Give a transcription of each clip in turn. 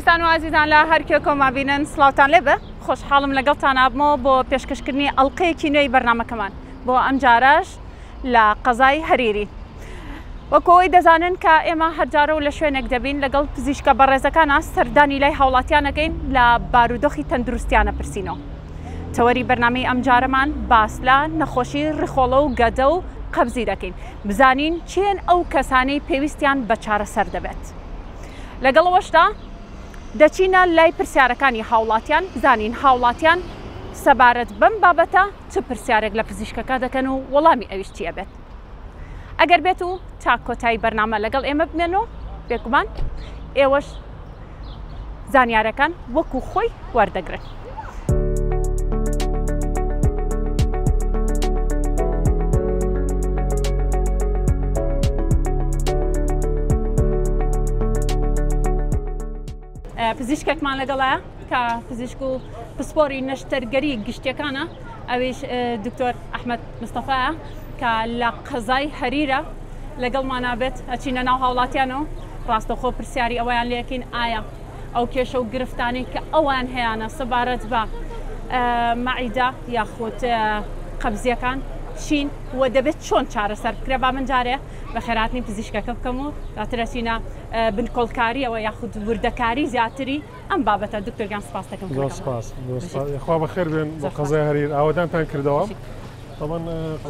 خۆشەویستان و ئازیزان لە هەر کوێ کۆمان بینن سڵاوتان لێبێ خۆشحاڵم لەگەڵتان ئابمەوە بۆ پێشکەشکردنی ئەڵلقەیەکی نوێی بەرنمەکەمان بۆ ئەمجارەش لە قەزای هەریری. وەکو ئەوەی دەزانن کە ئێمە هەرجارە و لە شوێنێک دەبین لەگەڵ پزیشکە بەڕێزەکانە سەردانی لای هاوڵاتیان ئەکەین لە بارودۆخی تەندروستیانە پرسینەوە. تەوەری بەرنامەی ئەمجارەمان باس لە نەخۆشی ڕیخۆڵە و گەدە و قەبزی دەکەین بزانین کێن ئەو کەسانەی پێویستیان بە چارەسەر دەبێت. لەگەڵ ئەوەشدا دەچینە لای پرسیارەکانی هاوڵاتیان بزانین هاوڵاتیان سەبارەت بەم بابەتە چ پرسیارێک لە پزیشکەکە دەکەن و وەڵامی ئەویش چی ئەبێت. ئەگەر بێت و تا کۆتایی بەرنامە لەگەڵ ئێمە بمێنەوە بێگومان ئێوەش زانیارەکان وەکو خۆی وەردەگرن. پزیشکێکمان لەگەڵایە کە پزیشک و پسپۆری نەشتەرگەری گشتیەکانە ئەویش دکتۆر ئەحمد مستەفایە کە لە قەزای هەریرە لەگەڵمانا بێت ئەچینە ناو هاوڵاتیانەوە ڕاستەخۆ پرسیاری ئەویان لەکەین ئایا ئەو کێشە و گرفتانەی کە ئەوان هەیانە سەبارەت بە مەعیدە یاخود قەبزیەکان چین و دەبێت چۆن چارەسەر بکرێ با من جارێ بە خێراتنی پزیشکەکە بکەم و دواتر ئەچینە بنکۆڵکاریەوە یاخود وردەکاری زیاتری ئەم بابەتە. دکتۆر گیان سپاس دەکەم. زۆر سپاس. خوا بەخێر بێن بۆ قەزای هەریر ئاوەدانتان کردەوە. طبعا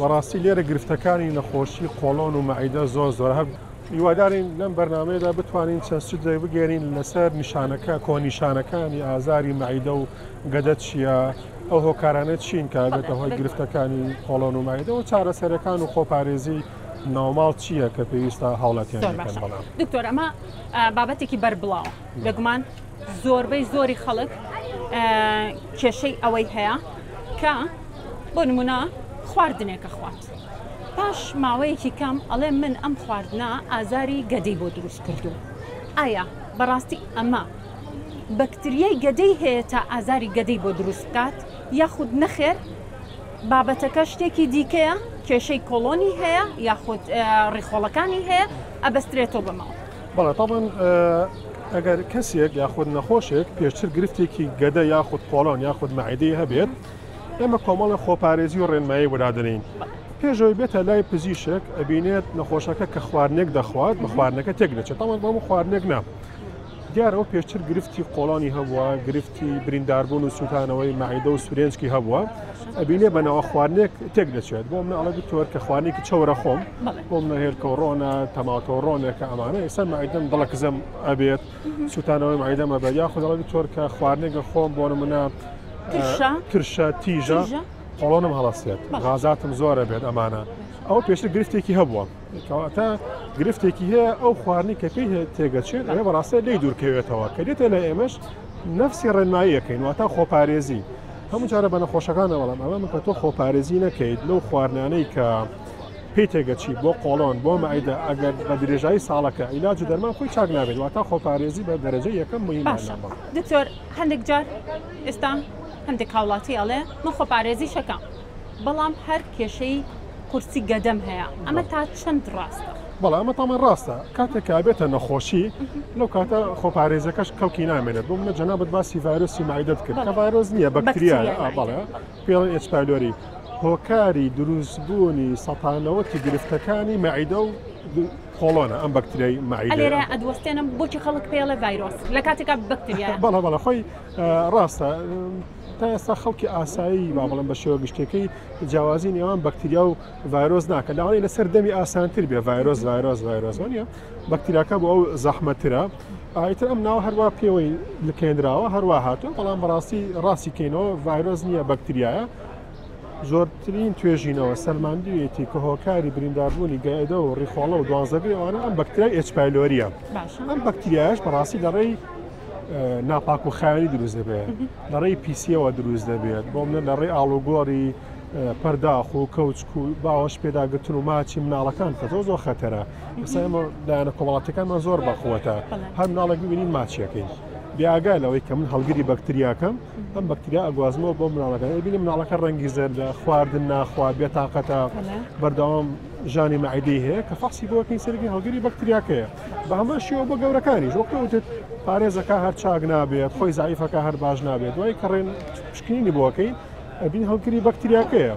بەڕاستی لێرە گرفتەکانی نەخۆشی قۆڵۆن و مەعیدە زۆر زۆر هەر هیوادارین لەم بەرنمەیەدا بتوانین چەند سوودێک بگەێنین لەسەر نیشانەکە کۆنیشانەکانی ئازاری مەعیدە و گەدە چییە ئەو هۆکارانە چین کە بێتە هۆی گرفتەکانی قۆڵۆن و مەعیدە و چارەسەرەکان و خۆپارێزی ناوماڵ چییە کە پێویستە هاوڵاتیان بکەن؟ بەڵام دکتۆر ئەمە بابەتێکی بەربڵاوە بێگومان زۆربەی زۆری خەڵک کێشەی ئەوەی هەیە کە بۆ نمونە خواردنێکە خوات پاش ماوەیەکی کەم ئەڵێ من ئەم خواردنە ئازاری گەدەی بۆ دروست کردو ئایا بەڕاستی ئەمە بەکتریای گەدەی هەیە تا ئازاری گەدەی بۆ دروست بکات یاخود نەخێر بابەتەکە شتێکی دیکەیە، کێشەی کۆڵۆنی هەیە یاخود ڕیخۆڵەکانی هەیە ئەبەسترێتەوە بەمەوە. بەڵێ تەبعەن ئەگەر کەسێک یاخود نەخۆشێک پێشتر گرفتێکی گەدە یاخود قۆڵۆن یاخود مەعیدەی هەبێت ئێمە کۆمەڵە خۆپارێزی و ڕێنمایی بۆ دادەنێین پێش ئەوەی بێتە لای پزیشک ئەبینێت نەخۆشەکە کە خواردنێک دەخوات بە خواردنەکە تێک دەچێت تەبعەن بەم خواردنێک نا دیارە ئەو پێشتر گرفتی قۆڵۆنی هەبووە، گرفتی برینداربوون و سووتانەوەی مەعیدە و سورێنچکی هەبووە، ئەبینێ بە ناوە خواردنێک تێک دەچێت. بۆ منە ئەڵێ دکتۆر کە خواردنێکی چەورە خۆم، بۆ منە هێلکە و ڕۆنە، تەماتە و ڕۆنێکە ئەمانە، ئێستا مەعیدەم دڵەکزەم ئەبێت، سووتانەوەی مەعیدەم ئەبێت. یاخود ئەڵێ دکتۆر کە خواردنێکە خۆم بۆ نمونە ترشە، تیژە، قۆڵۆنم هەڵەسێت، غازاتم زۆر ئەبێت ئەمانە. ئەوە پێشتر گرفتێکی هەبووە. کەواتە گرفتێکی هەیە ئەو خواردنی کە پێی تێگەچێت ئەوێ بەڕاستە لێی دوورکەوێتەوە کە دێتە لە ئێمەش نفسی ڕێنماییەکەین واتە خۆپارێزی هەموو جارە بە نەخۆشەکانە بەڵام ئەمە من کە تۆ خۆپارێزی نەکەیت لەو خواردنانەی کە پێی تێگەچی بۆ قۆڵۆن بۆ مەعیدە ئەگەر بە درێژایی ساڵەکە عیلاج و دەرمان خۆی چاک نابێت واتە خۆپارێزی بە دەرەجە یەکەم مهمە باشە دکتۆر هەندێک جار ئێستا هەندێک هاوڵاتی ئەڵێ من خۆپارێزی شەکەم بەڵام هەر کێشەی قورسی گەدەم هەیە ئەمە تا چەند ڕاستە؟ بەڵێ ئەمە تامان ڕاستە کاتێک کە ئەبێتە نەخۆشی لەو کاتە خۆپارێزەکەش کەڵکی نامێنێت بۆ منە جەنابەت باسی ڤایرۆسی مەعیدەت کرد کە ڤایرۆس نییە بەکتریایە بەڵێ پێڵێن H. pylori هۆکاری دروستبوونی سەتانەوەتی گرفتەکانی مەعیدە و قۆڵۆنە ئەم بەکتریای مەعیدە لێرە ئەدوەستێنم بۆچی خەڵک پێڵێ ڤایرۆس لە کاتێکا بەکتریایە بەڵێ بەڵێ خۆی ڕاستە تا ئێستا خەڵکی ئاسایی با بڵێم بە شێوە گشتەکەی جیاوازی نێوان بەکتریا و ڤایرۆس ناکە لەوانەیە لەسەر دەمی ئاسانتر بێ ڤایرۆس ڤایرۆس ڤایرۆس وانە بەکتریاکە بۆ ئەو زەحمەترە ئایتر ئەم ناوە هەروە پێوەی لکێنراوە هەروە هاتووە بەڵام بەڕاستی ڕاستی کەینەوە ڤایرۆس نییە بەکتریایە زۆرترین توێژینەوە سەلماندویەتی کە هۆکاری برینداربوونی گەدە و ڕیخۆڵە و دوانزەگری ئەوانە ئەم بەکتریای H. pylori یە ئەم بەکتریایش بەڕاستی لەڕێی ناپاک و خاوێنی دروست دەبێت لە ڕێی پیسیەوە دروست دەبێت بۆ منە لە ڕێی ئاڵوگۆڕی پەرداخ و کەوچک و باوەش پێداگرتن و ماچی مناڵەکان کە زۆر زۆر خەتەرە ئێستا ئێمە لایەنە کۆمەڵاتیەکانمان زۆر بەقوەتە هەر مناڵێک ببینین ماچیەکەین. بێ ئاگا لەوەی کە من هەڵگری بەکتریاکەم ئەم بەکتریا ئەگوازمەوە بۆ مناڵەکە ئەبینی مناڵەکە ڕەنگی زەردە خواردن ناخوا بێتاقەتە بەردەوام ژانی مەعیدەی هەیە کە فەحسی بۆ ئەکەین سەرەکی هەڵگری بەکتریاکەیە بە هەمان شێوە بۆ گەورەکانیش وەک وتت پارێزەکە هەر چاک نابێت خۆی زعیفەکە هەر باش نابێت دوای کەڕێن پشکنینی بۆ ئەکەین ئەبین هەڵگری بەکتریاکەیە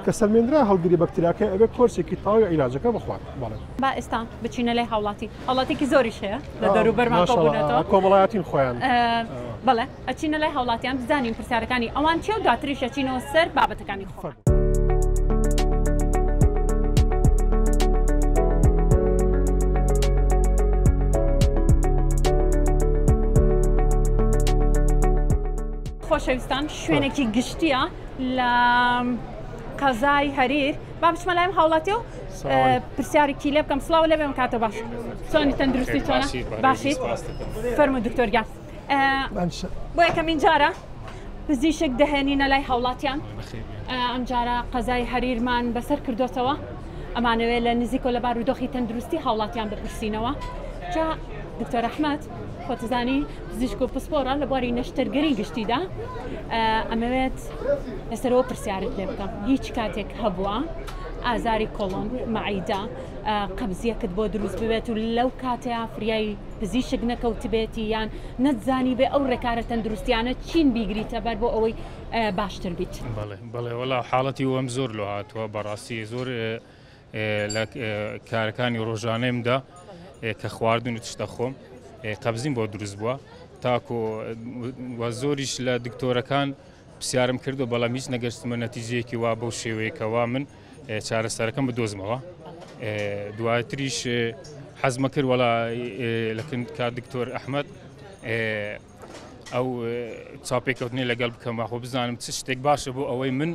کە سەلمێنرا هەڵگری بەکتریاکەیە ئەبێت کۆرسێکی تەواوی عیلاجەکە بخوات بەڵێ. با ئێستا بچینە لای هاوڵاتی هاوڵاتیکی زۆریش هەیە لە دەوروبەرمان کۆبوونەتەوە کۆمەڵایەتین خۆیان بەڵێ ئەچینە لای هاوڵاتیان بزانین پرسیارەکانی ئەوان چیە و دواتریش ئەچینەوە سەر بابەتەکانی خۆمان. خۆشەویستان شوێنێکی گشتیە لە قەزای هەریر با بچمە لایم هاوڵاتی و پرسیارێکی لێ بکەم سڵاو لێ بێم کاتە باش چۆنی تەندروستی چۆنە باشیت فەرموو دکتۆر گیان بۆ یەکەمین جارە پزیشک دەهێنینە لای هاوڵاتیان ئەمجارە قەزای هەریرمان بەسەر کردوتەوە ئەمانەوێت لە نزیکۆ لە بارودۆخی تەندروستی هاوڵاتیان بپرسینەوە جا دکتۆر ئەحمەد خۆتزانی پزیشک و پسپۆڕە لە بواری نەشتەرگەری گشتیدا ئەمەوێت لەسەرەوە پرسیارت لێ بکەم هیچ کاتێک هەبووە ئازاری کۆڵۆن مەعیدە قەبزیەکت بۆ دروست ببێت و لەو کاتەیە فریای پزیشک نەکەوتبێتی یان نەتزانی بێ ئەو ڕێکارە تەندروستیانە چین بیگریتە بەر بۆ ئەوەی باشتر بیت؟ بەڵێ بەڵێ وەڵا حاڵەتی وەم زۆر لۆ هاتووە بەڕاستی زۆر لە کارەکانی ڕۆژانەیمدا کە خواردن و تشتە خۆم قەبزیم بۆ دروست بووە تاکو وە زۆریش لە دکتۆرەکان پرسیارم کردو بەڵام هیچ نەگەشتمە نەتیجەیەکی وا بەو شێوەیەکەوە من چارەسەرەکەم بدۆزمەوە دواتریش حەزمە کرد وەڵا لەکن کا دکتۆر ئەحمد ئەو چاپێکەوتنی لەگەڵ بکەم واخۆ بزانم چ شتێک باشە بۆ ئەوەی من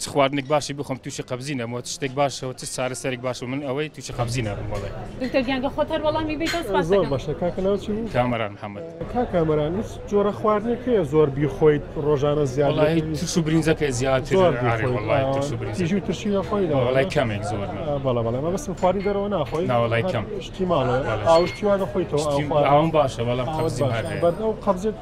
چ خواردنێک باشی بخۆم تووشی قەبزی نەمەوە چ شتێک باشەوە چ چارەسەرێک باشە من ئەوەی تووشی قەبزی نەبم وەڵێ. دکتۆر گیان گە خۆت هەر وەڵامی بیتەوە سپاس زۆر دەکەم. باشە کاکە ناوت چی بوو؟ کامەران محەمەد. کاک کامەران هیچ جۆرە خواردنێک هەیە زۆر بیخۆیت ڕۆژانە زیاد وەڵاهی بخۆیت؟ ترش و برنجەکە زیاتر زۆر ئارێ بیخۆیت وەڵاهی ئا، ترش و برنجەکە. تیژی و ترشی ناخۆی وەڵای لەوانە؟ کەمێک زۆر نا. ئا، بەڵێ بەڵێ مەبەستم خواردنی دەرەوە ناخۆی؟ نا وەڵای هەر کەم. شتی ماڵەوە بەڵێ. ئاو شتی وا دەخۆیتەوە ئاو شتی خواردن؟ ئاوم باشە بەڵام ئاوت قەبزیم باشە هەر هەیە. بەر ئەو قەبزت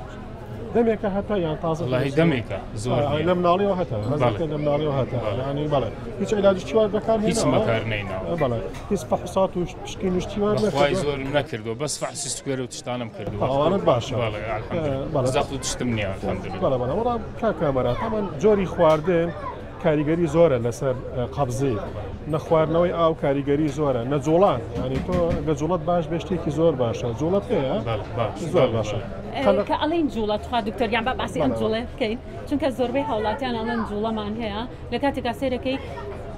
دەمێکە هەتا یان تازە وەڵاهی دەمێکە زۆر نییە. لە مناڵیەوە هەتا هەزەکە لە مناڵیەوە هەتا یعنی بەڵێ هیچ عیلاجی چیوات بەکار هیچ بەکار نەیناوە بەڵێ هیچ فحوسات و پشکین و شتیوان بەخوای زۆرم نەکردووە بەس فحسی سکوێرە و تشتانم کردووە ئەوانت باشە بەڵێ الحمدلله زەخت و تشتم نییە الحمدلله بەڵێ بەڵێ وەڵا کاک کامەران تەمان جۆری خواردن کاریگەری زۆرە لەسەر قەبزی نەخواردنەوەی ئاو کاریگەری زۆرە نەجوڵان ینی تۆ گە جوڵەت باش بێ شتێکی زۆر باشە جوڵەت هەیە زۆر باشە کە ئەڵین جوڵە تخوا دکتۆر گیان با باسی ئەم جوڵێ بکەین چونکە زۆربەی هاوڵاتیان ئەڵێن جوڵەمان هەیە لە کاتێکا سێرەکەی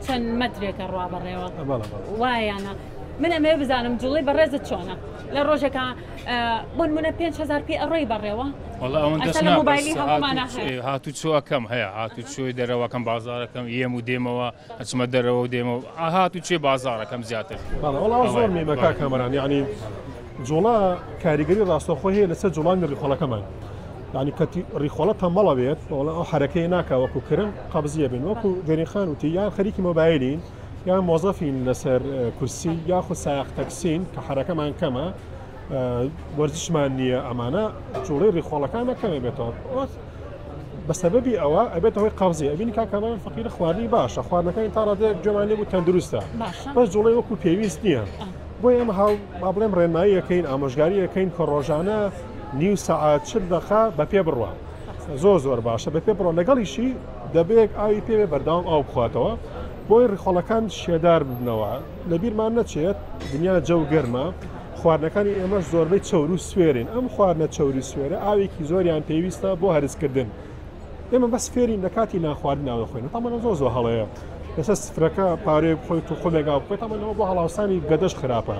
چەند مەترێکە ڕوا بەڕێوە وایانە من ئەمەوێ بزانم جوڵەی بەڕێزت چۆنە لە ڕۆژێکا بۆ نمونە 5000 پێ ئەڕۆی بەڕێوە وەڵا ئەوەندەش ئەستا لە نا بەس مۆبایلی هەموومانە هەیە. هاتوو چۆ ئەکەم هەیە هاتوو چۆی دەرەوەکەم بازارەکەم یەم و دێمەوە ئەچمە دەرەوە و دێمەوە هاتوو چێ بازارەکەم زیاتر. بەڵێ وەڵا زۆر میمە کاک کامەران یعنی جوڵە کاریگەری ڕاستەوخۆ هەیە لەسەر جوڵانی ڕیخۆڵەکەمان یعنی کە ڕیخۆڵە تەمەڵە بێت وەڵا ئەو حەرەکەی ناکا وەکو کرم قەبزیە بین وەکو دەرین خان وتی یان خەریکی مۆبایلین یان مۆزەفین لەسەر کورسی یاخود سایەق تەکسین کە حەرەکەمان کەمە وەرزشمان نییە ئەمانە جوڵەی ڕیخۆڵەکانە کەمە بێتەوە بە سەبەبی ئەوە ئەبێتە هۆی قەبزی ئەبینی کاک کامەران فەقیرە خواردنی باشە خواردنەکانی تا ڕادەیەک گوێمان لێ بوو تەندروستە بەس جوڵەی وەکو پێویست نییە بۆیە ئێمە هاو با بڵێم ڕێنمایی ئەکەین ئامۆژگاری ئەکەین کە ڕۆژانە نیو سەعات چل دەقە بە پێ بڕوا زۆر زۆر باشە بە پێ بڕۆ لەگەڵیشی دەبێت ئاوی پێ بێ بەردەوام ئاو بخواتەوە بۆی ڕیخۆڵەکان شێدار ببنەوە لەبیرمان نەچێت دنیا جەو گەرمە خواردنەکانی ئێمەش زۆربەی چەور و سوێرین، ئەم خواردنە چەور و سوێرە ئاوێکی زۆریان پێویستە بۆ هەرسکردن. ئێمە بەس فێرین لە کاتی نانخواردن ئاو دەخۆین، تەمەن زۆر زۆر هەڵەیە لەسەر سفرەکە پارەیەک بخۆیت و خۆمێک ئاو بخۆیت، تەمەن ئەوە بۆ هەڵاوسانی گەدەش خراپە.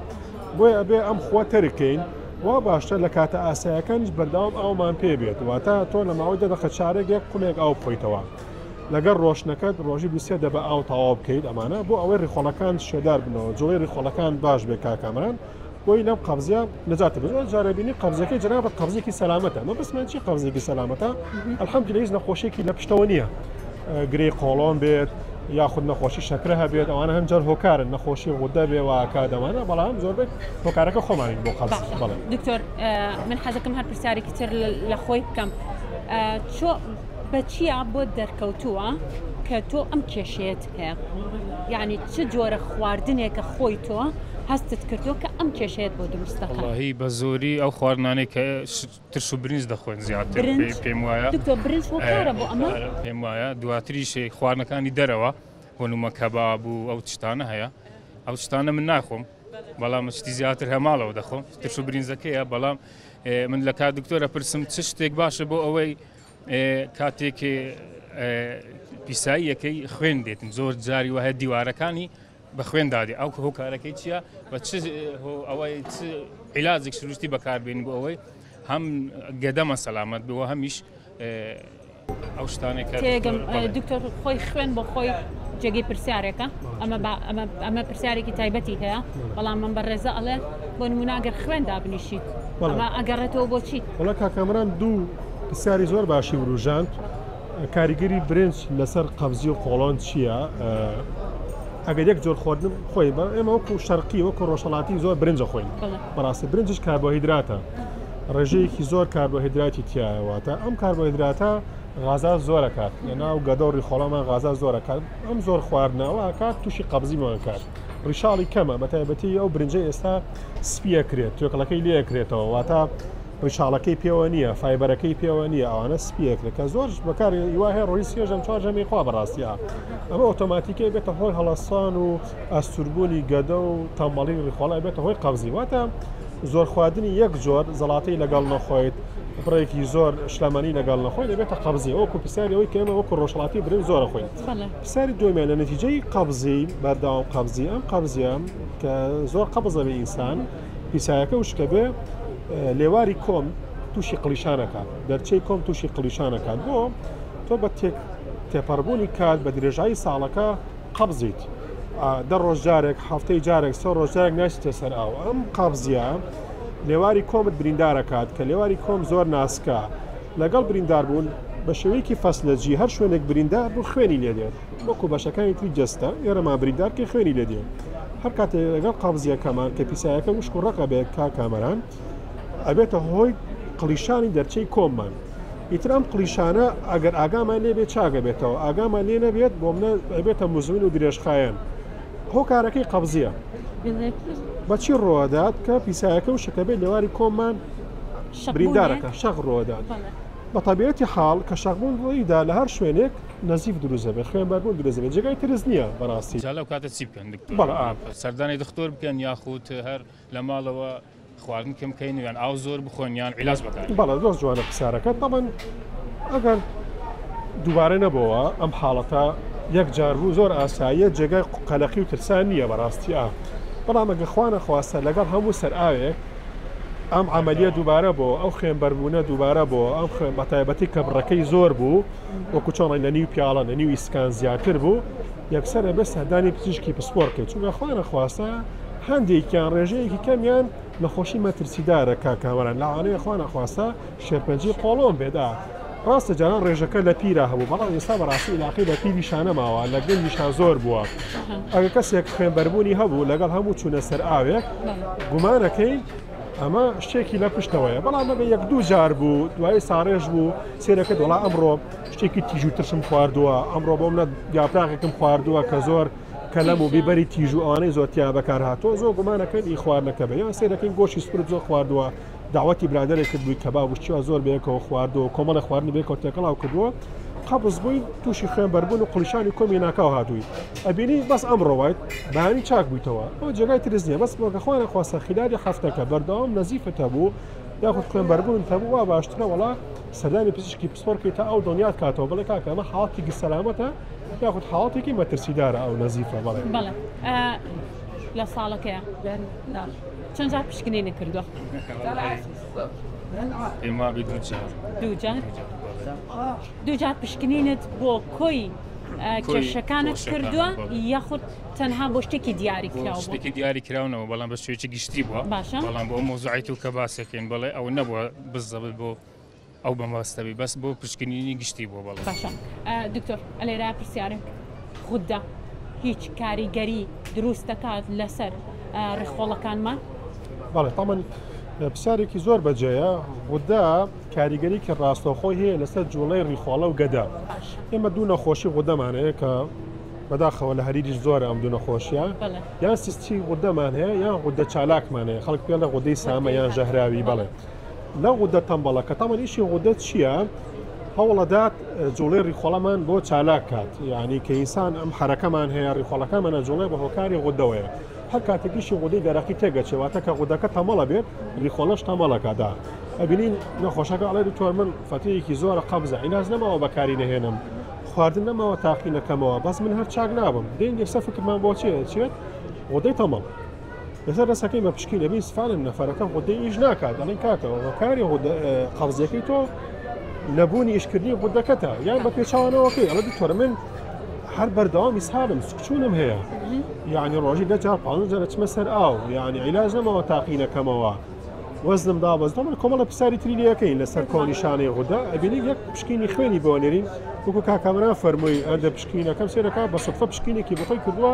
بۆیە ئەبێ ئەم خووە تەرک کەین، وا باشترە لە کاتە ئاسایەکانیش بەردەوام ئاومان پێ بێت، واتە تۆ لە ماوەی دە دەقە چارەک یەک قومێک ئاو بخۆیتەوە. لەگەڵ ڕۆشتنەکەت ڕۆژی دوو سێ دەبە ئاو تەواو بکەیت ئەمانە بۆ ئەوەی ڕیخۆڵەکان شێدار بنەوە جوڵەی ڕیخۆڵەکان باش بێت کاک کامەران بۆی لەم قەبزیە نەجاتە بێت زۆر جارە بینی قەبزەکەی جەنابت قەبزێکی سەلامەتە مەبەستمان چی قەبزێکی سەلامەتە الحمدلله هیچ نەخۆشیێکی لە پشتەوە نییە گرێی قۆڵۆن بێت یاخود نەخۆشی شەکرە هەبێت ئەوانە هەم جار هۆکارن نەخۆشی غودە بێ و کات ئەوانە بەڵام زۆربەی هۆکارەکە خۆمانین بۆ قەبز بەڵێ. دکتۆر من حەزەکەم هەر پرسیارێکی تر لە خۆی بکەم چۆ بە چیا بۆت دەرکەوتووە کە تۆ ئەم کێشەیەت هەیە یعنی چ جۆرە خواردنێکە خۆی تۆ هەستت کردووە کە ئەم کێشەیەت بۆ دروست دەکات؟ وەڵاهی بە زۆری ئەو خواردنانەی کە ترش و برنج دەخۆن زیاتر برنج؟ پێم وایە دکتۆر برنج هۆکارە بۆ ئەمە؟ پێم وایە دواتریش خواردنەکانی دەرەوە بۆ نموونە کەباب و ئەو شتانە هەیە ئەو شتانە من ناخۆم بەڵام شتی زیاتر هە ماڵەوە دەخۆم ترش و برنجەکەیە بەڵام من لە کات دکتۆرە پرسم چ شتێک باشە بۆ ئەوەی کاتێک پیساییەکەی خوێن دێتن زۆر جاری وایە دیوارەکانی بە خوێن دادێ ئەو هۆکارەکەی چییە بە چ ئەوەی چ عیلاجێک سروشتی بەکاربێن بۆ ئەوەی هەم گەدەمە سەلامەت بووە هەمیش ئەو شتانێک تێگەم دکتۆر خۆی خوێن بۆ خۆی جێگەی پرسیارێکە ئەمە ئەمە پرسیارێکی تایبەتی هەیە بەڵام من بە ڕێزە ئەڵێ بۆ نمونە ئەگەر خوێن دابنیشیت ئەمە ئەگەڕێتەوە بۆچی؟ وەڵا کاک کامەران دوو پرسیاری زۆر باشی وروژاند کاریگەری برنج لەسەر قەبزی و قۆڵۆن چییە؟ ئەگەر یەک جۆر خواردن خۆی بە ئێمە وەکو شەرقی وەکو ڕۆژهەڵاتی زۆر برنجە خۆین بەڕاستی برنجش کاربۆهیدراتە ڕێژەیەکی زۆر کاربۆهیدراتی تایە واتە ئەم کاربۆهیدراتە غازات زۆرەکات لەناو گەدە و ڕیخۆڵەمان غازات زۆرەکات ئەم زۆر خواردنەوە کات تووشی قەبزیمان کات ڕیشاڵی کەمە بە تایبەتی ئەو برنجەی ئێستا سپیە کرێت توێکڵەکەی لێکرێتەوە واتە ڕیشاڵەکەی پێوە نییە فایبەرەکەی پێوە نییە ئەوانە سپیەکرێت کە زۆر بەکار هیوا هەیە ڕۆی سێژەم چوار ژەمی خوا بەڕاستیە ئەمە ئۆتۆماتیکەی بێتە هۆی هەڵەسان و ئەستوربوونی گەدە و تەمەڵی ڕیخۆڵە بێتە هۆی قەبزی واتە زۆر خواردنی یەک جۆر زەڵاتەی لەگەڵ نەخۆیت بڕێکی زۆر شلەمەنی لەگەڵ نەخۆی دەبێتە قەبزی وەکو پرسیاری ئەوەی کە ئێمە وەکو ڕۆژهەڵاتی برنج زۆر ئەخۆین پرسیاری دووەمیان لە نەتیجەی قەبزی بەردەوام قەبزی ئەم قەبزیە کە زۆر قەبز دەبێ ئینسان پیسایەکە وشکە بێ لێواری کۆم تووشی قڵیشانەکات دەرچەی کۆم تووشی قڵیشانەکات بۆ تۆ بە تێک تێپەڕبوونی کات بە درێژایی ساڵەکە قەبزیت دە ڕۆژ جارێک هەفتەی جارێک سێ ڕۆژ جارێک ناچیتە سەر ئاو ئەم قەبزیە لێواری کۆمت بریندارەکات کە لێواری کۆم زۆر ناسکە لەگەڵ بریندار بوون بە شێوەیەکی فەسلەجی هەر شوێنێک بریندار بوو خوێنی لێ دێت وەکو بەشەکانی تری جەستە ئێرەمان بریندار کە خوێنی لێ دێت هەر کاتێک لەگەڵ قەبزیەکەمان کە پیسایەکە وشک و ڕەقە بێت کاک کامەران ئەبێتە هۆی قڵیشانی دەرچەی کۆممان ئیتر ئەم قڵیشانە ئەگەر ئاگامان لێ بێت چاگە بێتەوە ئاگامان لێ نەبێت بۆ منە ئەبێتە مزمن و درێژخایەن هۆکارەکەی قەبزیە بەچی ڕۆدات کە پیسایەکە و شەکە بێت لێواری کۆممان بریندارەکە شەق ڕۆدات بە تەبیعەتی حاڵ کە شەقبوون ڕوویدا لە هەر شوێنێک نەزیف دروست دەبێت خوێنبەربوون دروست دەبێت جێگای ترس نییە بەڕاستی. جا لەو کاتە چی بکەن دکتۆر؟ بەڵێ ئا. سەردانی دختۆر بکەن یاخود هەر لە ماڵەوە خواردن کەم بکەین یان ئاو زۆر بخۆن یان عیلاج بەکار بێنن؟ بەڵێ زۆر جوانە پرسیارەکەت تەبەن ئەگەر دووبارە نەبۆوە ئەم حاڵەتە یەک جار بوو زۆر ئاساییە جێگای قەلەقی و ترسان نییە بەڕاستی ئا بەڵام ئەگەر خوا نەخواستە لەگەڵ هەموو سەرئاوێک ئەم عەمەلیە دووبارە بۆ ئەو خوێنبەربوونە دووبارە بۆ ئەم خوێن بەتایبەتی کە بڕەکەی زۆر بوو وەکو چۆن لە نیو پیاڵە لە نیو ئیسکان زیاتر بوو یەکسەر ئەبێ سەردانی پزیشکی پسپۆڕ بکەیت چونکە خوا نەخواستە هەندێکیان ڕێژەیەکی کەمیان نەخۆشی مەترسیدارە کاک کامەران لەوانەیە خوا نەخواستە شێرپەنجەی قۆڵۆن بێت ئا ڕاستە جاران ڕێژەکە لە پیرا هەبوو بەڵام ئێستا بەڕاستی ئیلاقەی بە پیریشا نەماوە لە گەنجیشا زۆر بووە ئەگەر کەسێک خوێنبەربوونی هەبوو لەگەڵ هەموو چوونە سەر ئاوێک گومانەکەی ئەمە شتێکی لە پشتەوەیە بەڵام ئەگە یەک دوو جار بوو دوایی ساڕێژ بوو سێرەکە دۆڵا ئەمڕۆ شتێکی تیژ و ترشم خواردووە ئەمڕۆ بۆم نە یاپراغێکم خواردووە کە زۆر کەلەم و بیبەری تیژ و ئەوانەی زۆر تیا بەکار هاتووە زۆر گومانەکەن ئی خواردنەکە بێ یان سێرەکەین گۆشی سپرت زۆر خواردووە داوەتی برادەرێک کردبووی کەباب و شتیوا زۆر بەیەکەوە خواردووە کۆمەڵە خواردنی بەیەکەوە تێکەڵاو کردووە قەبز بووی تووشی خوێن بەربوون و قڵیشانی کۆمی ناکاو هاتووی ئەبینی بەس ئەمڕۆ وایت بەیانی چاک بوویتەوە ئەو جێگای ترس نییە بەس بۆکە خۆیان خواستە خلالی هەفتەکە بەردەوام نەزیفت هەبوو یاخود خوێن بەربوون هەبوو وا باشترە وەڵا سەردانی پزیشکی پسپۆر کەی تا ئەو دڵنیات کاتەوە بڵێ کاکە ئەمە حاڵەتێکی سەلامەتە یاخود حاڵەتێکی مەترسیدارە ئەو نەزیفە بەڵێ بەڵێ لە ساڵەکەیە چەند جار پشکنینی کردووە؟ پێم وابێ دوو جار. دوو جار؟ دوو جار پشکنینت بۆ کۆی کێشەکانت کردووە یاخود تەنها بۆ شتێکی دیاری کراو شتێکی دیاری کراونەوە بەڵام بە شێوەیەکی گشتی بووە باشە بەڵام بۆ مۆزوعی تو کە باسەکەین بەڵێ ئەو نەبووە بزەبت بۆ ئەو بەمەبەستەبی بەس بۆ پشکنینی گشتی بووە بەڵێ. باشە دکتۆر ئەلێرە پرسیارێک. غودە هیچ کاریگەری دروست دەکات لەسەر ڕیخۆڵەکانمان؟ بەڵێ تامان پرسیارێکی زۆر بەجێیە غودە کاریگەریکی ڕاستەوخۆی هەیە لەسەر جوڵەی ڕیخۆڵە و گەدە ئێمە دوو نەخۆشی غودەمان هەیە کە بەداخەوە لە هەریریش زۆرە ئەم دوو نەخۆشیە یان سیستی غودەمان هەیە یان غودە چالاکمان هەیە خەڵک پێڵە غودەی سامە یان ژەهراوی بەڵێ لە غودە تەمبەڵە کە تامان ئیشی غودە چییە؟ هەوڵەدات جوڵەی ڕیخۆڵەمان بۆ چالاک کات یعنی کە ئینسان ئەم حرەکەمان هەیە ڕیخۆڵەکەمانە جوڵێ بە هۆکاری غودەوەیە هەر کاتێکیشی غودەی دەرەقی تێگەچێ واتە کە غودەکە تەمەڵە بێت ڕیخۆڵەش تەمەڵەکەدا ئەبینین نەخۆشەکە ئەڵێ دکتۆر من فەتەیەکی زۆرە قەبزە عیلاج نەماوە بەکاری نەهێنم خواردن نەماوە تاقی نەکەمەوە بەس من هەر چاک نابم دێن یەکسەر فکرمان بۆ چێ چێت غودەی تەمەڵ لەسەر دەستەکەی بە پشکی نەبی سفالن نەفەرەکە غودەی ئیش ناکات دەڵێن کاکەوە هۆکاری قەبزیەکەی تۆ نەبوونی ئیشکردنی غودەکەتە یان بە پێچوانەوەکەی ئەڵێ دکتۆر من هەر بەردەوام ئیسهالم سکچوونم هەیە یعنی ڕۆژی دە جار 15 جار چمە سەر ئاو یعنی عیلاج نەماوە تاقی نەکەمەوە وەزنم دابەزدەوە من کۆمەڵە پرسیاری تری لەکەین لەسەر کۆنیشانەی غودە ئەبینی یەک پشکینی خوێنی بۆ نێرین وەکو کاکامران فەرمووی ئەندە پشکینەکەم سێرەکە بە سوتفە پشکینێکی بۆ خۆی کردووە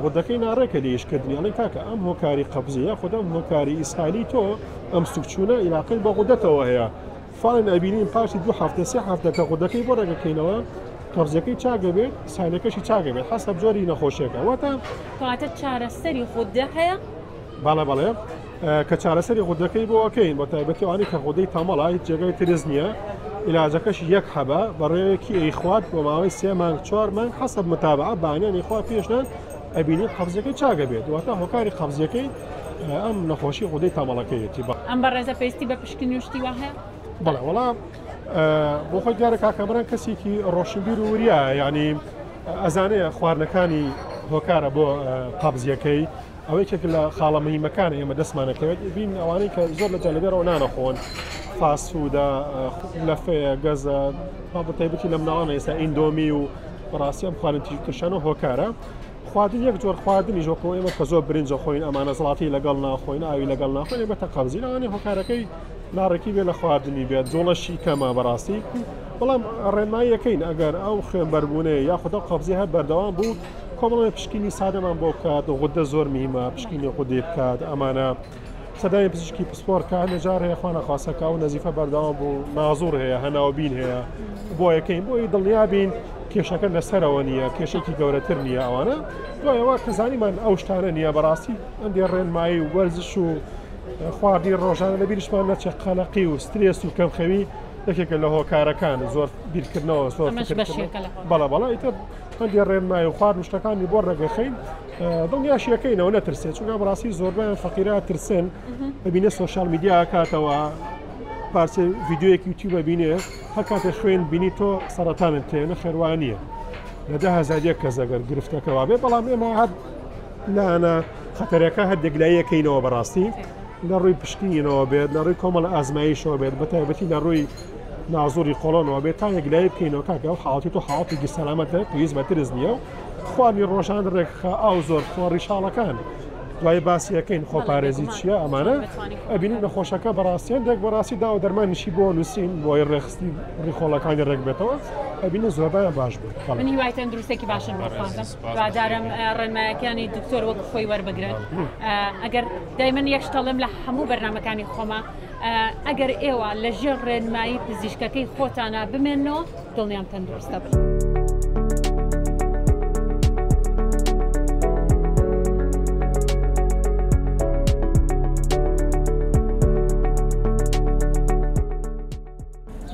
غودەکەی ناڕێکە لە ئیشکردنی ئەڵێن کاکە ئەم هۆکاری قەبزی یاخود ئەم هۆکاری ئیسهالی تۆ ئەم سوکچوونە ئیلاقەی بە غودەتەوە هەیە فاڵن ئەبینین پاشی دوو هەفتە سێ هەفتە کە غودەکەی بۆ ڕێگەکەینەوە قەبزەکەی چاگە بێت ئیسهالەکەشی چاگە بێت حەسەب جۆری نەخۆشیەکە واتە کەواتە چارەسەری غودە هەیە؟ بەڵێ بەڵێ کە چارەسەری غودەکەی بۆ ئەکەین بە تایبەتی ئەوانەی کە غودەی تەمەڵە هیچ جێگای ترس نییە عیلاجەکەش یەک حەبە بەڕێوەیەکی ئەیخوات بۆ ماوەی سێ مانگ چوار مانگ حەسەب متابعە بانیان ئەیخوا پێشنان ئەبینی قەبزەکەی چاگە بێت واتە هۆکاری قەبزیەکەی ئەم نەخۆشی غودەی تەمەڵەکەیەتی بە ئەم بەڕێزە پێویستی بە پشکنین و شتی وا هەیە؟ بەڵێ وەڵا بۆ خۆی دیارە کاک کامەران کەسێکی ڕۆشنبیر و وریایە یعنی ئەزانێ خواردنەکانی هۆکارە بۆ قەبزیەکەی ئەوە یەکێک لە خاڵە مهیمەکانە ئێمە دەستمانەکەوێت بین ئەوانەی کە زۆر لە جەلەبێرەوە نانەخۆن فاست فودە لەفەیە گەزە بە تایبەتی لە مناڵانە ئێستا ئیندۆمی و بەڕاستی ئەم خواردن تیژ ترشانە هۆکارە خواردن یەک جۆر خواردنی ژۆکۆ ئێمە کە زۆر برنجە خۆین ئەمانە زڵاتی لەگەڵ ناخۆین ئاوی لەگەڵ ناخۆین بەتە قەبزی لەوانەیە هۆکارەکەی ناڕێکی بێ لە خواردنی بێت جوڵەشی کەمە بەڕاستی بەڵام ڕێنماییەکەین ئەگەر ئەو خوێنبەربوونەیە یاخود ئەو قەبزی هەر بەردەوام بوو کۆمەڵێ پشکینی سادەمان بۆ بکات غودە زۆر مهمە پشکینی غودەی بکات ئەمانە سەدای پزیشکی پسپۆر کە هەندێک جار هەیە خوا نەخواستە ئەو نەزیفە بەردەوام بوو نازوڕ هەیە هەناوبین هەیە بۆ یەکەین بۆی دڵنیا بین کێشەکە لەسەرەوە نییە کێشێکی گەورەتر نییە ئەوانە دوایەوە کە زانیمان ئەو شتانە نییە بەڕاستی هەندێ ڕێنمایی و وەرزش و خواردنی ڕۆژانە لە بیرشمان نەچێت قەلەقی و سترێس و کەمخەوی یەکێکە لە هۆکارەکان زۆر بیرکردنەوە زۆر بەڵە بەڵە ئیتر هەندێ ڕێنمایی و خواردن شتەکانی بۆ ڕێگەخەین دڵنیاشی ئەکەینەوە نەترسێت چونکە بەڕاستی زۆربەیان فەقیرە ترسن ببینێ سۆشیال میدیا کاتەوە پارچە ڤیددیوەکی یوتیوب ببینێ هەر کاتێ خوێن بینی تۆ سەرەتانت تێ نەخێر وانییە لە 10,000 کەس ئەگەر گرفتەکەوا بێ بەڵام ئێمە هەر لایەنە خەتەرەکە هەر دەگلاییەکەینەوە بەڕاستی لە ڕووی پشکنینەوە بێت لە ڕووی کۆمەڵە ئازمایشەوە بێت بە تایبەتی لە ڕووی نازوری قۆڵۆنەوە بێت تا یەکلایی بکەینەوە کاکە ئەو حاڵەتی تۆ حاڵەتێکی سەلامەتە پێویست بە ترس نییە و خوانی ڕۆژان ڕێکخە ئاو زۆر خۆ ڕیشاڵەکان دوای باسیەکەین خۆپارێزی چییە ئەمانە ئەبینین نەخۆشەکە بەڕاستی هەندێک بەڕاستی داوە دەرمانیشی بۆ نووسین بۆی ڕێخستی ڕیخۆڵەکانی ڕێک بێتەوە ئەبینین زۆربەیان باش بوو. من هیوای تەندروستێکی باشم بۆ خوازم هیوادارم ڕێنمایەکانی دکتۆر وەک خۆی وەربگرن ئەگەر دایمەن یەک شتەڵێم لە هەموو بەرنمەکانی خۆمە ئەگەر ئێوە لە ژێر ڕێنمایی پزیشکەکەی خۆتانا بمێننەوە دڵنیام تەندروست دەبن.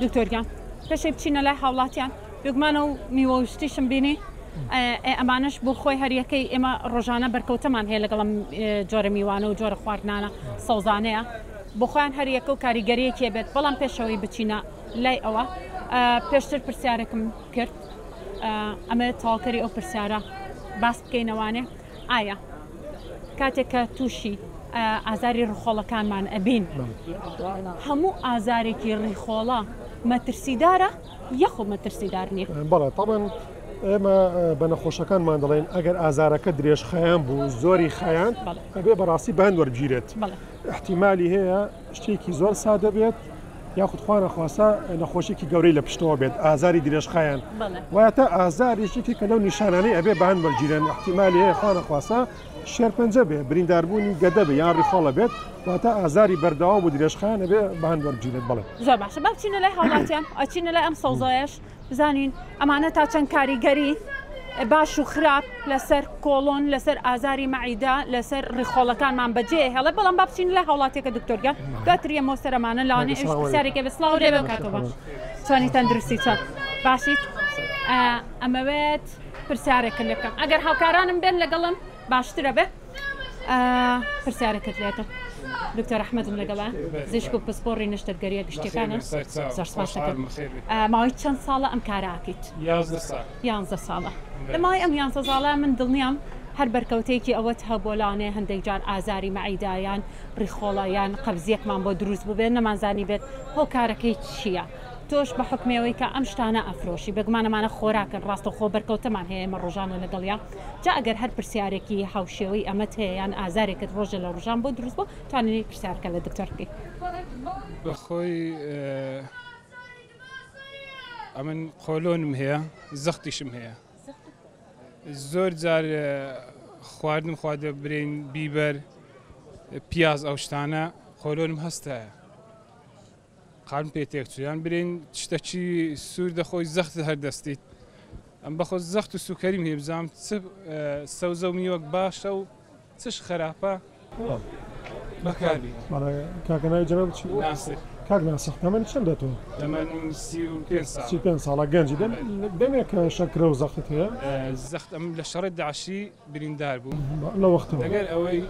دکتۆر گیان پێشەی بچینە لای هاوڵاتیان بێگومان ئەو میوە و شتیشم بینی ئەمانەش بۆ خۆی هەریەکەی ئێمە ڕۆژانە بەرکەوتەمان هەیە لەگەڵم جۆرە میوانە و جۆرە خواردنانە سەوزانەیە بۆ خۆیان هەریەکە و کاریگەریەکی بێت بەڵام پێشەوەی بچینە لای ئەوە پێشتر پرسیارێکم کرد ئەمە تەواوکەری ئەو پرسیارە باس بکەینەوانێ ئایا کاتێک کە تووشی ئازاری ڕیخۆڵەکانمان ئەبین هەموو ئازارێکی ڕیخۆڵە مەترسیدارە یەخۆ مەترسیدار نییە؟ بەڵێ تاوان ئێمە بە نەخۆشەکانمان دەڵێن ئەگەر ئازارەکە درێژخایەن بوو زۆری خایان ئەبێ بەڕاستی بان وەرگیرێت احتیممالی هەیە شتێکی زۆر سادە بێت یاخود خوا نەخواستە نەخۆشیێکی گەورەی لە پشتەوە بێت، ئازاری درێژخایەن، واتە ئازاریش یەکێکە لەو نیشانانەی ئەبێ بەهەند وەرگیرێن، ئیحتیمالی هەیە خوا نەخواستە شێرپەنجە بێ، برینداربوونی گەدە بێ یان ڕیخۆڵە بێت، واتە ئازاری بەردەوام و درێژخایەن ئەبێ بەهەند وەرگیرێت. بەڵێ. زۆر باشە با بچینە لای هاوڵاتیان، ئەچینە لای ئەم سەوزایەش بزانین ئەمانە تا چەند کاریگەری باش و خراپ لەسەر کۆڵۆن، لەسەر ئازاری مەعیدە، لەسەر ڕیخۆڵەکانمان بەجێ هێڵێ. بەڵام با بچین لای هاوڵاتیەکە دکتۆر گیان، دواتر یەمەوە سەر ئەمانە، لەوانەیە ئەویش پرسیارێکی هەبێت. سڵاو لێ بکاتەوە. باش چۆنی تەندروستی چۆن باشیت؟ ئەمەوێت پرسیارێکت لێ بکەم، ئەگەر هاوکارانم بێن لەگەڵم باشترە بێ. پرسیارێکت لێکم دکتۆر ئەحمەدم لەگەڵە، پزیشک و پسپۆڕی نەشتەرگەریە گشتیەکانە. زۆر سپاس دەکەم. ماوەی چەند ساڵە ئەم کارە ئەکەیت؟ 11 ساڵ. 11 ساڵە. لە ماوەی ئەم 11 ساڵە من دڵنیام هەر بەرکەوتەیەکی ئەوەت هەبووە، لەوانەیە هەندێک جار ئازاری مەعیدە یان ڕیخۆڵە یان قەبزیەکمان بۆ دروست بووبێت، نەمانزانی بێت هۆکارەکەی چییە. تۆش بە حوکمی ئەوەی کە ئەم شتانە ئەفرۆشی، بێگومان ئەمانە خۆراکن، ڕاستەوخۆ بەرکەوتەمان هەیە ئێمە ڕۆژانە لەگەڵیا. جا ئەگەر هەر پرسیارێکی هاوشێوەی ئەمەت هەیە یان ئازارێکت ڕۆژێ لە ڕۆژان بۆ دروست بوو، توانیت پرسیارەکە لە دکتۆر بکەیت. بەخۆی ئەمن قۆلۆنم هەیە، زەختیشم هەیە. زۆر جار خواردنم خواردە برین بیبەر، پیاز، ئەو شتانە قۆلۆنم هەستایە، قالم پێ تێکچوو. یان برین شتەکی سوور دەخۆی زەخت هەر دەستیت. ئەم بەخۆ زەخت و سوکەریم هەیە، بزانم چ سەوزە و میوەک باشە و چش خراپە بەکاربی. کاکە ناوی جەنابت چی بوو؟ ناسر. کاک ناسر تەمەنی چەندە تۆ؟ تەمەنم 35 ساڵ. 35 ساڵە، گەنجی. دەمێک شەکرە و زەختت هەیە؟ زەخت ئەم لە شەڕی داعشی بریندار بووم. لە وەختەوە. لەگەر ئەوەی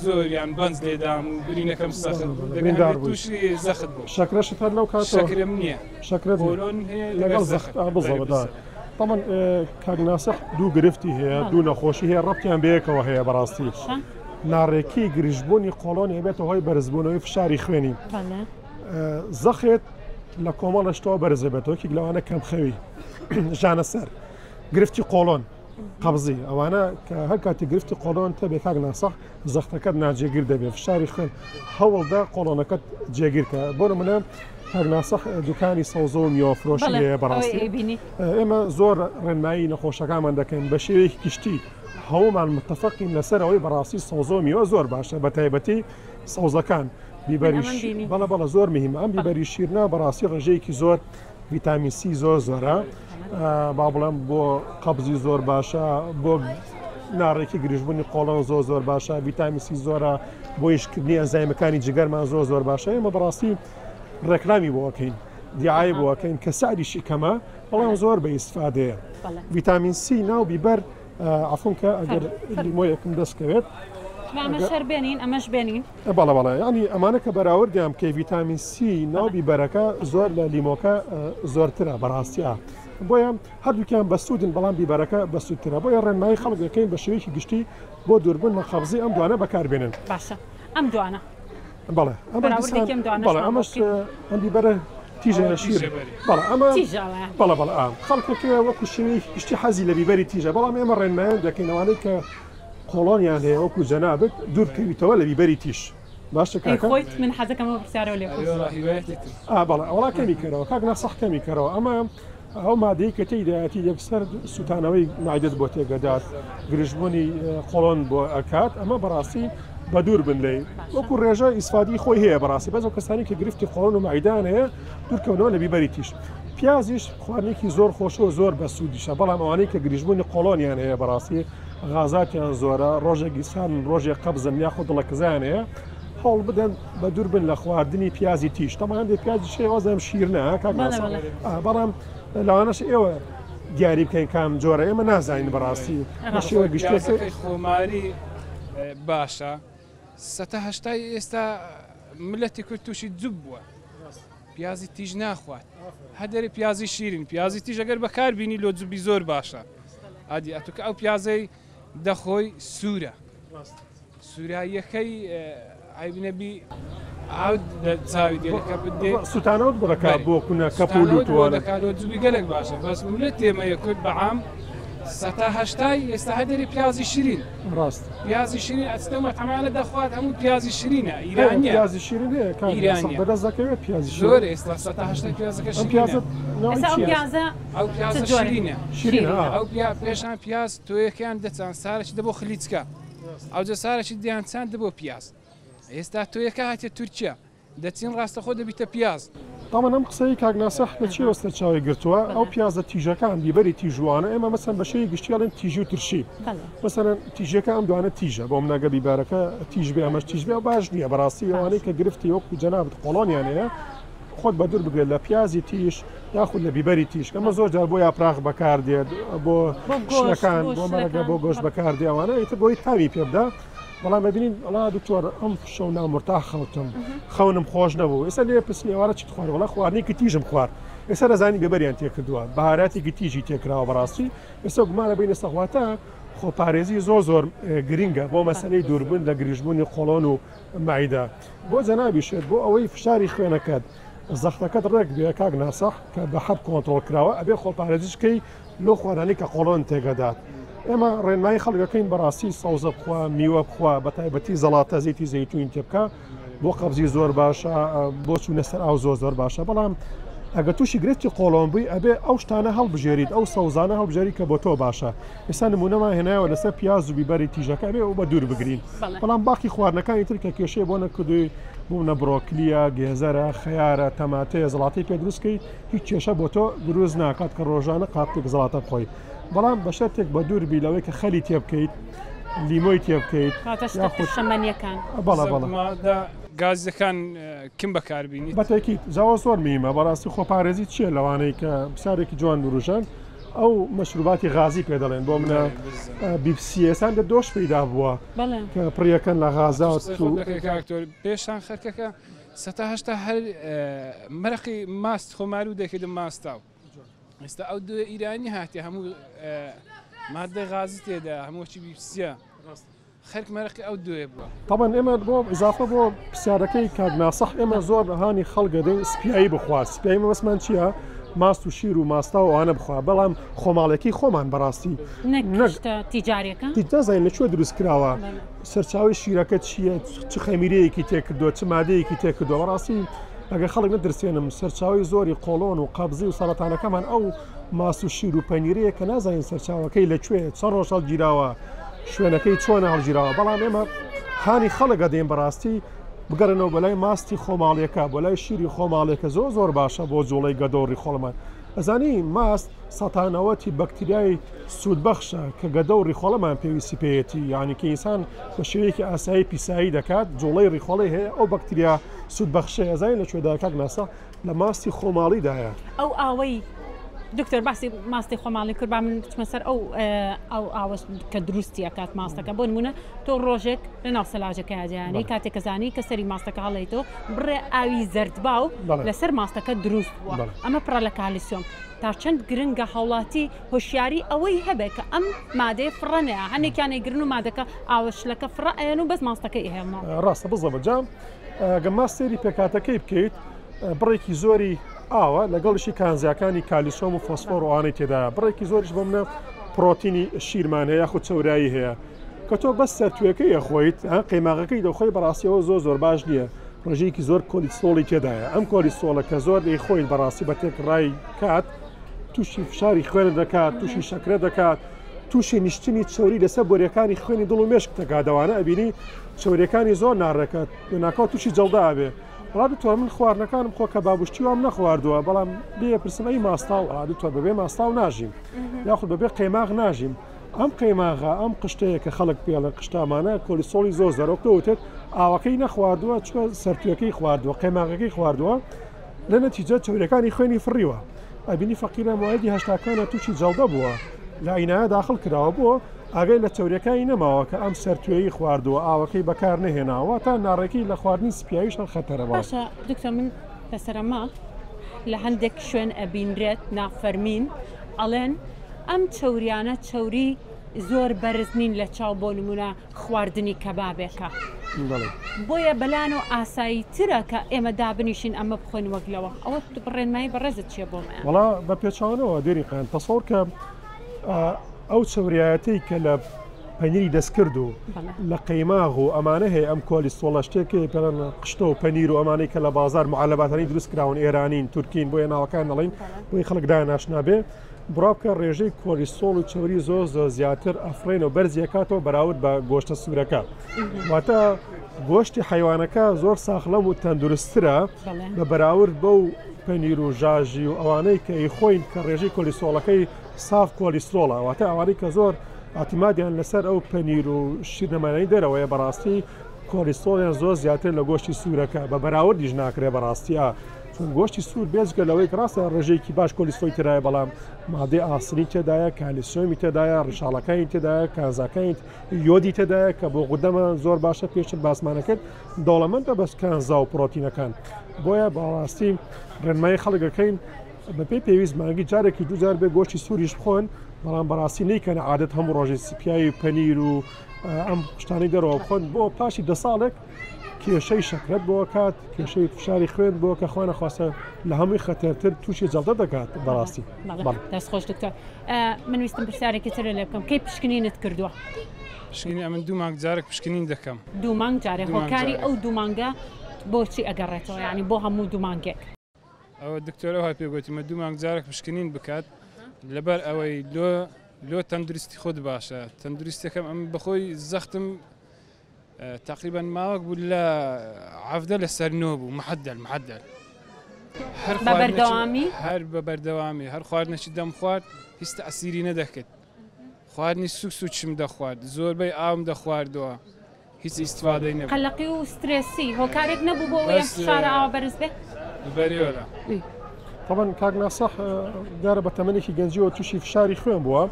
زۆریان بەنج لێدام و برینەکەم سەخت بوو، بریندار بووی. تووشی زەخت بوو. شەکرەشت هەر لەو کاتەوە؟ شەکرم نییە. شەکرەت نییە. قۆلۆن هەیە لەگەڵ زەخت. بزەبت. طبعا کاک ناسح دوو گرفتی هەیە، دوو نەخۆشی هەیە ڕەبتیان بەیەکەوە هەیە. بەڕاستی ناڕێکی گرژبوونی قۆڵۆن هەبێتە هۆی بەرزبوونەوەی فشاری خوێنی. زەخێت لە کۆمەڵە شتەوە بەرز دەبێتەوە، یەکێک لەوانە کەمخەوی، ژانەسەر، گرفتی قۆڵۆن، قەبزی، ئەوانە کە هەر کاتی گرفتی قۆڵۆن تەبێ کاک ناسح زەختەکەت ناجێگیر دەبێت، فشاری خوێن. هەوڵدا قۆڵۆنەکەت جێگیر کە. بۆ نمونە کاک ناسح دوکانی سەوزە و میوە فرۆشی هەیە. بەڕاستی ئێمە زۆر ڕێنمایی نەخۆشەکانمان دەکەین بە شێوەیەکی گشتی، هەمومان متفقین لەسەر ئەوەی بەڕاستی سەوزە و میوە زۆر باشە، بە تایبەتی سەوزەکان، بیبەری. بەڵە بەڵە، زۆر مهمە ئەم بیبەری شیرنا. بەڕاستی ڕێژەیەکی زۆر ڤیتامین سی زۆر زۆرە، با بڵێم بۆ قەبزی زۆر باشە، بۆ ناڕێکی گرژبوونی قۆڵۆن زۆر زۆر باشە، ڤیتامین سی زۆرە، بۆ ئیشکردنی ئەنزایمەکانی جگەرمان زۆر زۆر باشە. ئێمە بەڕاستی ڕێکلامی بۆ ئەکەین، دیعای بۆ ئەکەین کە سعریشی کەمە بەڵام زۆر بە ئیسفادەیە. ڤیتامین سی ناو بیبەر، عەفوم کە ئەگەر لیمۆیەکم دەست کەوێت. ئەمەش هەر بێنین، ئەمەش بێنین. بەڵێ بەڵێ، ینی ئەمانە کە بەراوردیان بکەی ڤیتامین سی ناو بیبەرەکە زۆر لە لیمۆکە زۆرترە بەڕاستیە. بۆیە هەردووکیان بەسوودن بەڵام بیبەرەکە بەسوودترە. بۆیە ڕێنمایی خەڵک دەکەین بە شێوەیەکی گشتی بۆ دووربوون لە قەبزی ئەم دوانە بەکاربێنن. باشە ئەم دوانە. بەڵێ ئەمە بەڵێ ئەمەش ئەم بیبەرە تیژە شیر. بەڵێ ئەمە بەڵێ بەڵێ، خەڵکەکە وەکو شێوەیەکی گشتی حەزی لە بیبەری تیژە، بەڵام ئێمە ڕێنمایان دەکەین ئەوانەی کە قۆڵۆنیان هەیە وەکو جەنابت دوور بکەویتەوە لە بیبەری تیژ. باشە کاکە؟ خۆیت من حەزەکەمەوە پرسیارەوە لێ بەڵێ ئەوڵا کەمی کەرەوە کاک ناسح، کەمی کەرەوە. ئەمە ئەو مادەی کە تێیدایەتی یەکسەر سووتانەوەی مەعیدەت بۆ تێگەدات، گرژبوونی قۆڵۆن بۆ ئەکات. ئەمە بەڕاستی بە دوور بن لێی، وەکو ڕێژە ئیسفادی خۆی هەیە. بەڕاستی بەس ئەو کەسانی کە گرفتی قۆڵۆن و مەعیدان هەیە دوورکەونەوە لە بیبەری تیژ. پیازیش خواردنێکی زۆر خۆشە و زۆر بەسوودیشە، بەڵام ئەوانەی کە گرژبوونی قۆڵۆنیان هەیە، بەڕاستی غازاتیان زۆرە، ڕۆژێک ئیسهالن ڕۆژێک قەبزن یاخود دڵەکزیان هەیە، هەوڵ بدەن بە دوور بن لە خواردنی پیازی تیژ. تەمان هەندێک پیازی شێ وازم شیرنە کاک، بەڵام لەوانەش ئێوە دیاری بکەین کام جۆرە، ئێمە نازانین بەڕاستی بە شێوە گشتێک. خۆماری باشە، 80% ئێستا ملەتی کورد تووشی جوب بووە، پیازی تیژ ناخوات، هەدەرێ پیازی شیرین. پیازی تیژ ئەگەر بەکار بینی لۆ جوبی زۆر باشە، ئادی ئەتوکە ئەو پیازەی دەخۆی سوورە، سووراییەکەی عیبنەبی ئاو چاوی دێنەکە بدێ. سوتانەوەت بۆ دەکات بۆ کونە کەپ و لوتوانە. دەکات، جوبی گەلێک باشە، بەس ملەت ئێمەیە کورد بەعام. سەتا هەشتای ئێستا هەر دەری پیازی شیرین. ڕاستە. پیازی شیرین ئەچتە مەتعەمانە دەخوات هەموو پیازی شیرینە ئیرانیە. پیازی شیرین هەیە کاک ئیرانیە. بەدەست دەکەوێت پیازی شیرین. زۆر ئێستا سەتا هەشتای پیازەکە ئەم پیازە شیرینە. ناوی ئێستا ئەو چییە؟ پیازە ئەو چ پیازە جۆرە؟ شیرینە. شیرینە ئا. ئەو پیا پێشان پیاز تۆیەکەیان دەچان سارەکی دەبۆ خلیچکە ئەوجە سارەکی دیان چاند دەبۆ پیاز ئێستا تۆیەکە هاتیە تورکیا دەچین ڕاستەخۆ دەبیتە پیاز. تاوان ئەم قسەی کاک ناسح لە چیەوە سەرچاوەی گرتووە؟ ئەو پیازە تیژەکان بیبەری تیژوانە ئێمە مەسەن بە شێوەی گشتی ئەڵێن تیژی و ترشی مەسەلەن تیژەکە ئەم دوانە تیژە بۆ مناگە بیبارەکە تیژ بێ ئەمەش تیژ بێ باش نییە بەڕاستی ئەوانەی کە گرفتی وەکو جەنابت قۆڵۆنیان هەیە خۆت بە دوور بگرێت لە پیازی تیژ یاخود لە بیبەری تیژ ئەمە زۆر جار بۆ یاپراخ بەکاردێت بۆ شلەکان بۆ مەرەگە بۆ گۆشت بەکاردێ ئەوانە ئیتر بۆی تامی پێ بدە. بەڵام ئەبینین وەڵا دکتۆر ئەم شەو نامورتاح خەوتم خەونم خۆش نەبوو ئێستا لێ پرسین ئێوارە چیت خوارد وەڵا خواردنێکی تیژم خوارد ئێستا دەزانی بێبەریان تێکردووە بەهاراتێکی تیژی تێکراوە بەڕاستی ئێستا گومانە بین ئێستا واتە خۆپارێزی زۆر زۆر گرنگە بۆ مەسەلەی دووربوون لە گرژبوونی قۆڵۆن و مەعیدە بۆ جەنابیشت بۆ ئەوەی فشاری خوێنەکەت زەختەکەت ڕێک بێ کاک ناسح کە بە حەب کۆنتڕۆڵ کراوە ئەبێ خۆپارێزیش کەی لەو خواردانەی کە قۆڵۆن تێگەدات ئێمە ڕێنمایی خەڵکەکەین بەڕاستی سەوزە بخوا میوە بخوا بە تایبەتی زەڵاتە زەیتی زەیتوین تێبکە بۆ قەبزی زۆر باشە بۆ چوونە سەر ئاو زۆر زۆر باشە بەڵام ئەگە تووشی گرفتی قۆڵۆن بووی ئەبێ ئەو شتانە هەڵبژێریت ئەو سەوزانە هەڵبژێری کە بۆ تۆ باشە ئێستا نمونەمان هێنایەوە لەسەر پیاز و بیبەری تیژەکە ئەبێ ئەو بە دوور بگرین بەڵام باقی خواردنەکانی تر کە کێشەی بۆ نەکردووی بوونە برۆکلیە گێزەرە خەیارە تەماتەیە زەڵاتەی پێ دروستکەی هیچ کێشە بۆ تۆ دروست ناکات کە ڕۆژانە قاپێک زەڵاتە بخۆی بەڵام بە شەرتێک بە دوور بی لەوەی کە خەلی تێ بکەیت لیمۆی تێ بکەیت یاخود شەمەنیەکان بەڵێ بەڵێ گازەکان کم بەکاربینیت بەتەکیت جاوە زۆر میمە بەڕاستی خۆپارێزی چییە لەوانەی کە پرسیارێکی جوان وروژاند ئەو مەشروباتی غازی پێ دەڵێن بۆ منە بیپسیەسان لە دۆش پەیدا بووە کە پڕیەکەن لە غازات و پێشان خەرکەکە سەتا هەشتا هەر مەرەقی ماست خۆمارو دەکردم ماستاو ئێستا ئەو دوێ ئیرانی هاتێ هەموو مادەی غازی تێدا هەمووچی بیپسیە خەرک مەرەقی ئەو دوێ بووە. تەبعەن ئێمە بۆ ئیزافە بۆ پرسیارەکەی کاک ناسح ئێمە زۆر هانی خەڵک دەدەین سپیایی بخوا سپیایی مەبەستمان چییە؟ ماست و شیر و ماستاو ئەوانە بخوا بەڵام خۆماڵەکەی خۆمان بەڕاستی نەک شتە تیجاریەکان نازانین لە کوێ دروست کراوە سەرچاوەی شیرەکە چییە چ خەمیرەیەکی تێکردووە چ مادەیەکی تێکردووە بەڕاستی ئەگەر خەڵک نەترسێنم سەرچاوەی زۆری قۆڵۆن و قەبزی و سەرەتانەکەمان ئەو ماست و شیر و پەنیرەیە کە نازانین سەرچاوەکەی لە کوێ چەند ڕۆژ هەڵگیراوە شوێنەکەی چۆنە هەڵگیراوە بەڵام ئێمە هانی خەڵک ئەدەین بەڕاستی بگەڕێنەوە بەلای ماستی خۆماڵیەکە بۆ لای شیری خۆماڵیەکە زۆر زۆر باشە بۆ جوڵەی گەدە و ڕیخۆڵمان ئەزانی ماست سەتانەوەتی بەکتریای سوودبەخشە کە گەدە و ڕیخۆڵەمان پێویستی پێیەتی یعنی کە ئینسان بە شێوەیەکی ئاسایی پیسایی دەکات جوڵەی ڕیخۆڵەی هەیە ئەو بەکتریا سوودبەخشەیە ئەزانی لە کوێدا کاک ناسا لە ماستی خۆماڵیدایە. ئەو ئاوەی دکتۆر باسی ماستی خۆماڵی کرد با من بچمە سەر ئەو ئەو ئاوەش کە دروستی ئەکات ماستەکە بۆ نمونە تۆ ڕۆژێک لە ناو سەلاجەکە جیانی کاتێک کە زانی کە سەری ماستەکە هەڵیتەوە بڕێ ئاوی زەردباو لەسەر ماستەکە دروست بووە ئەمە پڕە لە کالیسیۆم تا چەند گرنگە هاوڵاتی هۆشیاری ئەوەی هەبێت کە ئەم مادەیە فڕە نەیە هەنێکیان ئەیگرن و مادەکە ئاوە شلەکە فڕە ئەیەن و بەس ماستەکەی ئەهێڵنەوە. ڕاستە بزەبە جا گە ماست سەیری پێکهاتەکەی بکەیت بڕێکی زۆری ئاوە لەگەڵیشی کانزاکانی کالیسۆم و فۆسفۆر و ئەوانەی تێدایە بڕێکی زۆریش بۆ منە پرۆتینی شیرمان هەیە یاخود چەورایی هەیە کە تۆ بەس سەرتوێکەی ئەخۆیت قەیماغەکەی دەخۆی بەڕاستیەوە زۆر زۆر باش نییە ڕێژەیەکی زۆر کۆلیسترۆڵی تێدایە ئەم کۆلیسترۆڵە کە زۆر دەیخۆیت بەڕاستی بە تێکڕای کات تووشی فشاری خوێن دەکات تووشی شەکرە دەکات تووشی نیشتنی چەوری لەسەر بۆریەکانی خوێنی دڵ و مێشک دەکات دەوانە ئەبینی چەوریەکانی زۆر ناڕێکە لەناکاو تووشی جەڵدە ئەبێ وەڵا دکتۆر من خواردنەکانم خۆ کەباب و شتی وام نەخواردووە بەڵام لێ پرسم ئەی ماستاو وەڵا دکتۆر بەبێ ماستاو ناژیم یاخود بەبێ قەیماغ ناژیم ئەم قەیماغە ئەم قشتەیە کە خەڵک پێڵێن قشتامانە کۆلیسترۆڵی زۆر زۆرە وەک تۆ وتت ئاوەکەی نەخواردووە چووە سەرتوێکەی خواردووە قەیماغەکەی خواردووە لە نەتیجە چەوریەکانی خوێنی فڕیوە ئەبینی فەقیرە موایدی هەشتاکانە تووشی جەڵدە بووە لە عینایە داخڵ کراوە بۆ ئاگای لە چەوریەکانی نەماوە کە ئەم سەرتوێی خواردووە ئاوەکەی بەکار نەهێناوە تا ناڕێکی لە خواردنی سپیاییش هەر خەتەرە بەڵام. باشە دکتۆر من لەسەرەمە لە هەندێک شوێن ئەبینرێت نافەرمین ئەڵێن ئەم چەوریانە چەوری زۆر بەرز نین لە چاو بۆ نمونە خواردنی کەبابێکە بۆیە بەلانەوە ئاسایی ترە کە ئێمە دابنیشین ئەمە بخۆین وەک لەوە ئەوە ڕێنمایی بەڕێزت چیە بۆ مەیان؟ وەڵا بە پێچەوانەوە دێری قان تەسەور کە. ئەو چەوریایەتەی کە لە پەنیری دەستکرد و لە قەیماغ و ئەمانە هەیە ئەم کۆلیسترۆڵە شتێک هەیە پێڵێن قشتە و پەنیر و ئەمانەی کە لە بازار معەلەباتانی دروست کراون ئێرانین تورکین بۆیە ناوەکان نەڵین بۆی خەڵک دایان ئاشنا بێ بڕوا بکە ڕێژەی کۆلیسترۆڵ و چەوری زۆر زۆر زیاتر ئەفڕێن و بەرزی ئەکاتەوە بەراورد بە گۆشتە سوورەکە واتە گۆشتی حیوانەکە زۆر ساخلەم و تەندروستترە بە بەراورد بەو پەنیر و ژاژی و ئەوانەی کە ئەیخۆین کە ڕێژەی کۆلیسترۆڵەکەی ساف کۆلیسترۆڵە واتە ئەوانەی کە زۆر ئیعتیمادیان لەسەر ئەو پەنیر و شیرنەمەنی دەرەوەیە بەڕاستی کۆلیسترۆڵیان زۆر زیاتر لە گۆشتی سوورەکە بە بەراوردیش ناکرێ بەڕاستی ئا چون گۆشتی سوور بێجگە لەوەی کە ڕاستە ڕێژەیەکی باش کۆلیسترۆڵی تێدایە بەڵام مادەی ئاسنی تێدایە کالیسیۆمی تێدایە ڕیشاڵەکانی تێدایە کانزاکانی یۆدی تێدایە کە بۆ غودەمە زۆر باشە پێشتر باسمانە کرد دەوڵەمەندە بەس کانزا و پرۆتینەکان بۆیە بەڕاستی ڕێنمایی خەڵک دەکەین بەپێی پێویست مانگی جارێکی دووجار بێ گۆشتی سووریش بخۆن بەڵام بەڕاستی نیکەنە عادەت هەموو ڕۆژی سپیایی و پەنیر و ئەم شتانی دەرەوە بخۆن بۆ پاشی دە ساڵێک کێشەی شەکرەت بۆ کات کێشەی فشاری خوێن بۆ کە خوانە خواستە لە هەمووی خەتەرتر تووشی جەڵدە دەکات بەڕاستی دەست خۆش دکتۆر من ویستم پرسیارێکی تر لێ بکەم کەی پشکنینت کردووە؟ پشکنین ئەمن دوو مانگ جارێک پشکنین دەکەم. دوو مانگ جارێ هۆکاری ئەو دوو مانگە بۆچی ئەگەڕێتەوە یانی بۆ هەموو دوو مانگێک؟ ئەوە دکتۆر ئەوهای پێ گوتیمە دوو مانگ جارێک پشکنین بکات لەبەر ئەوەی لۆ لۆ تەندروستی خۆت باشە تەندروستەکەم ئەم بەخۆی زەختم تقریبا ماوەک بوو لە عەفدە لەسەر نۆ بوو محدل محدل هەر بە بەردەوامی هەر بە بەردەوامی هەر خواردنەکی دەم خوارد هیچ تەسیری نەدەکرد خواردنی سوک سوچم دەخوارد زۆربەی ئاوم دەخواردەوە هیچ ئیستفادەی نەبوو. قەلەقی و سترێسی هۆکارێک نەبوو بۆ ئەوەی ئەم فشارە ئاوا بەرز بێ؟ بەرێوەرە. تەبعەن کاک ناسح دیارە بە تەمەنێکی گەنجیەوە تووشی فشاری خوێن بووە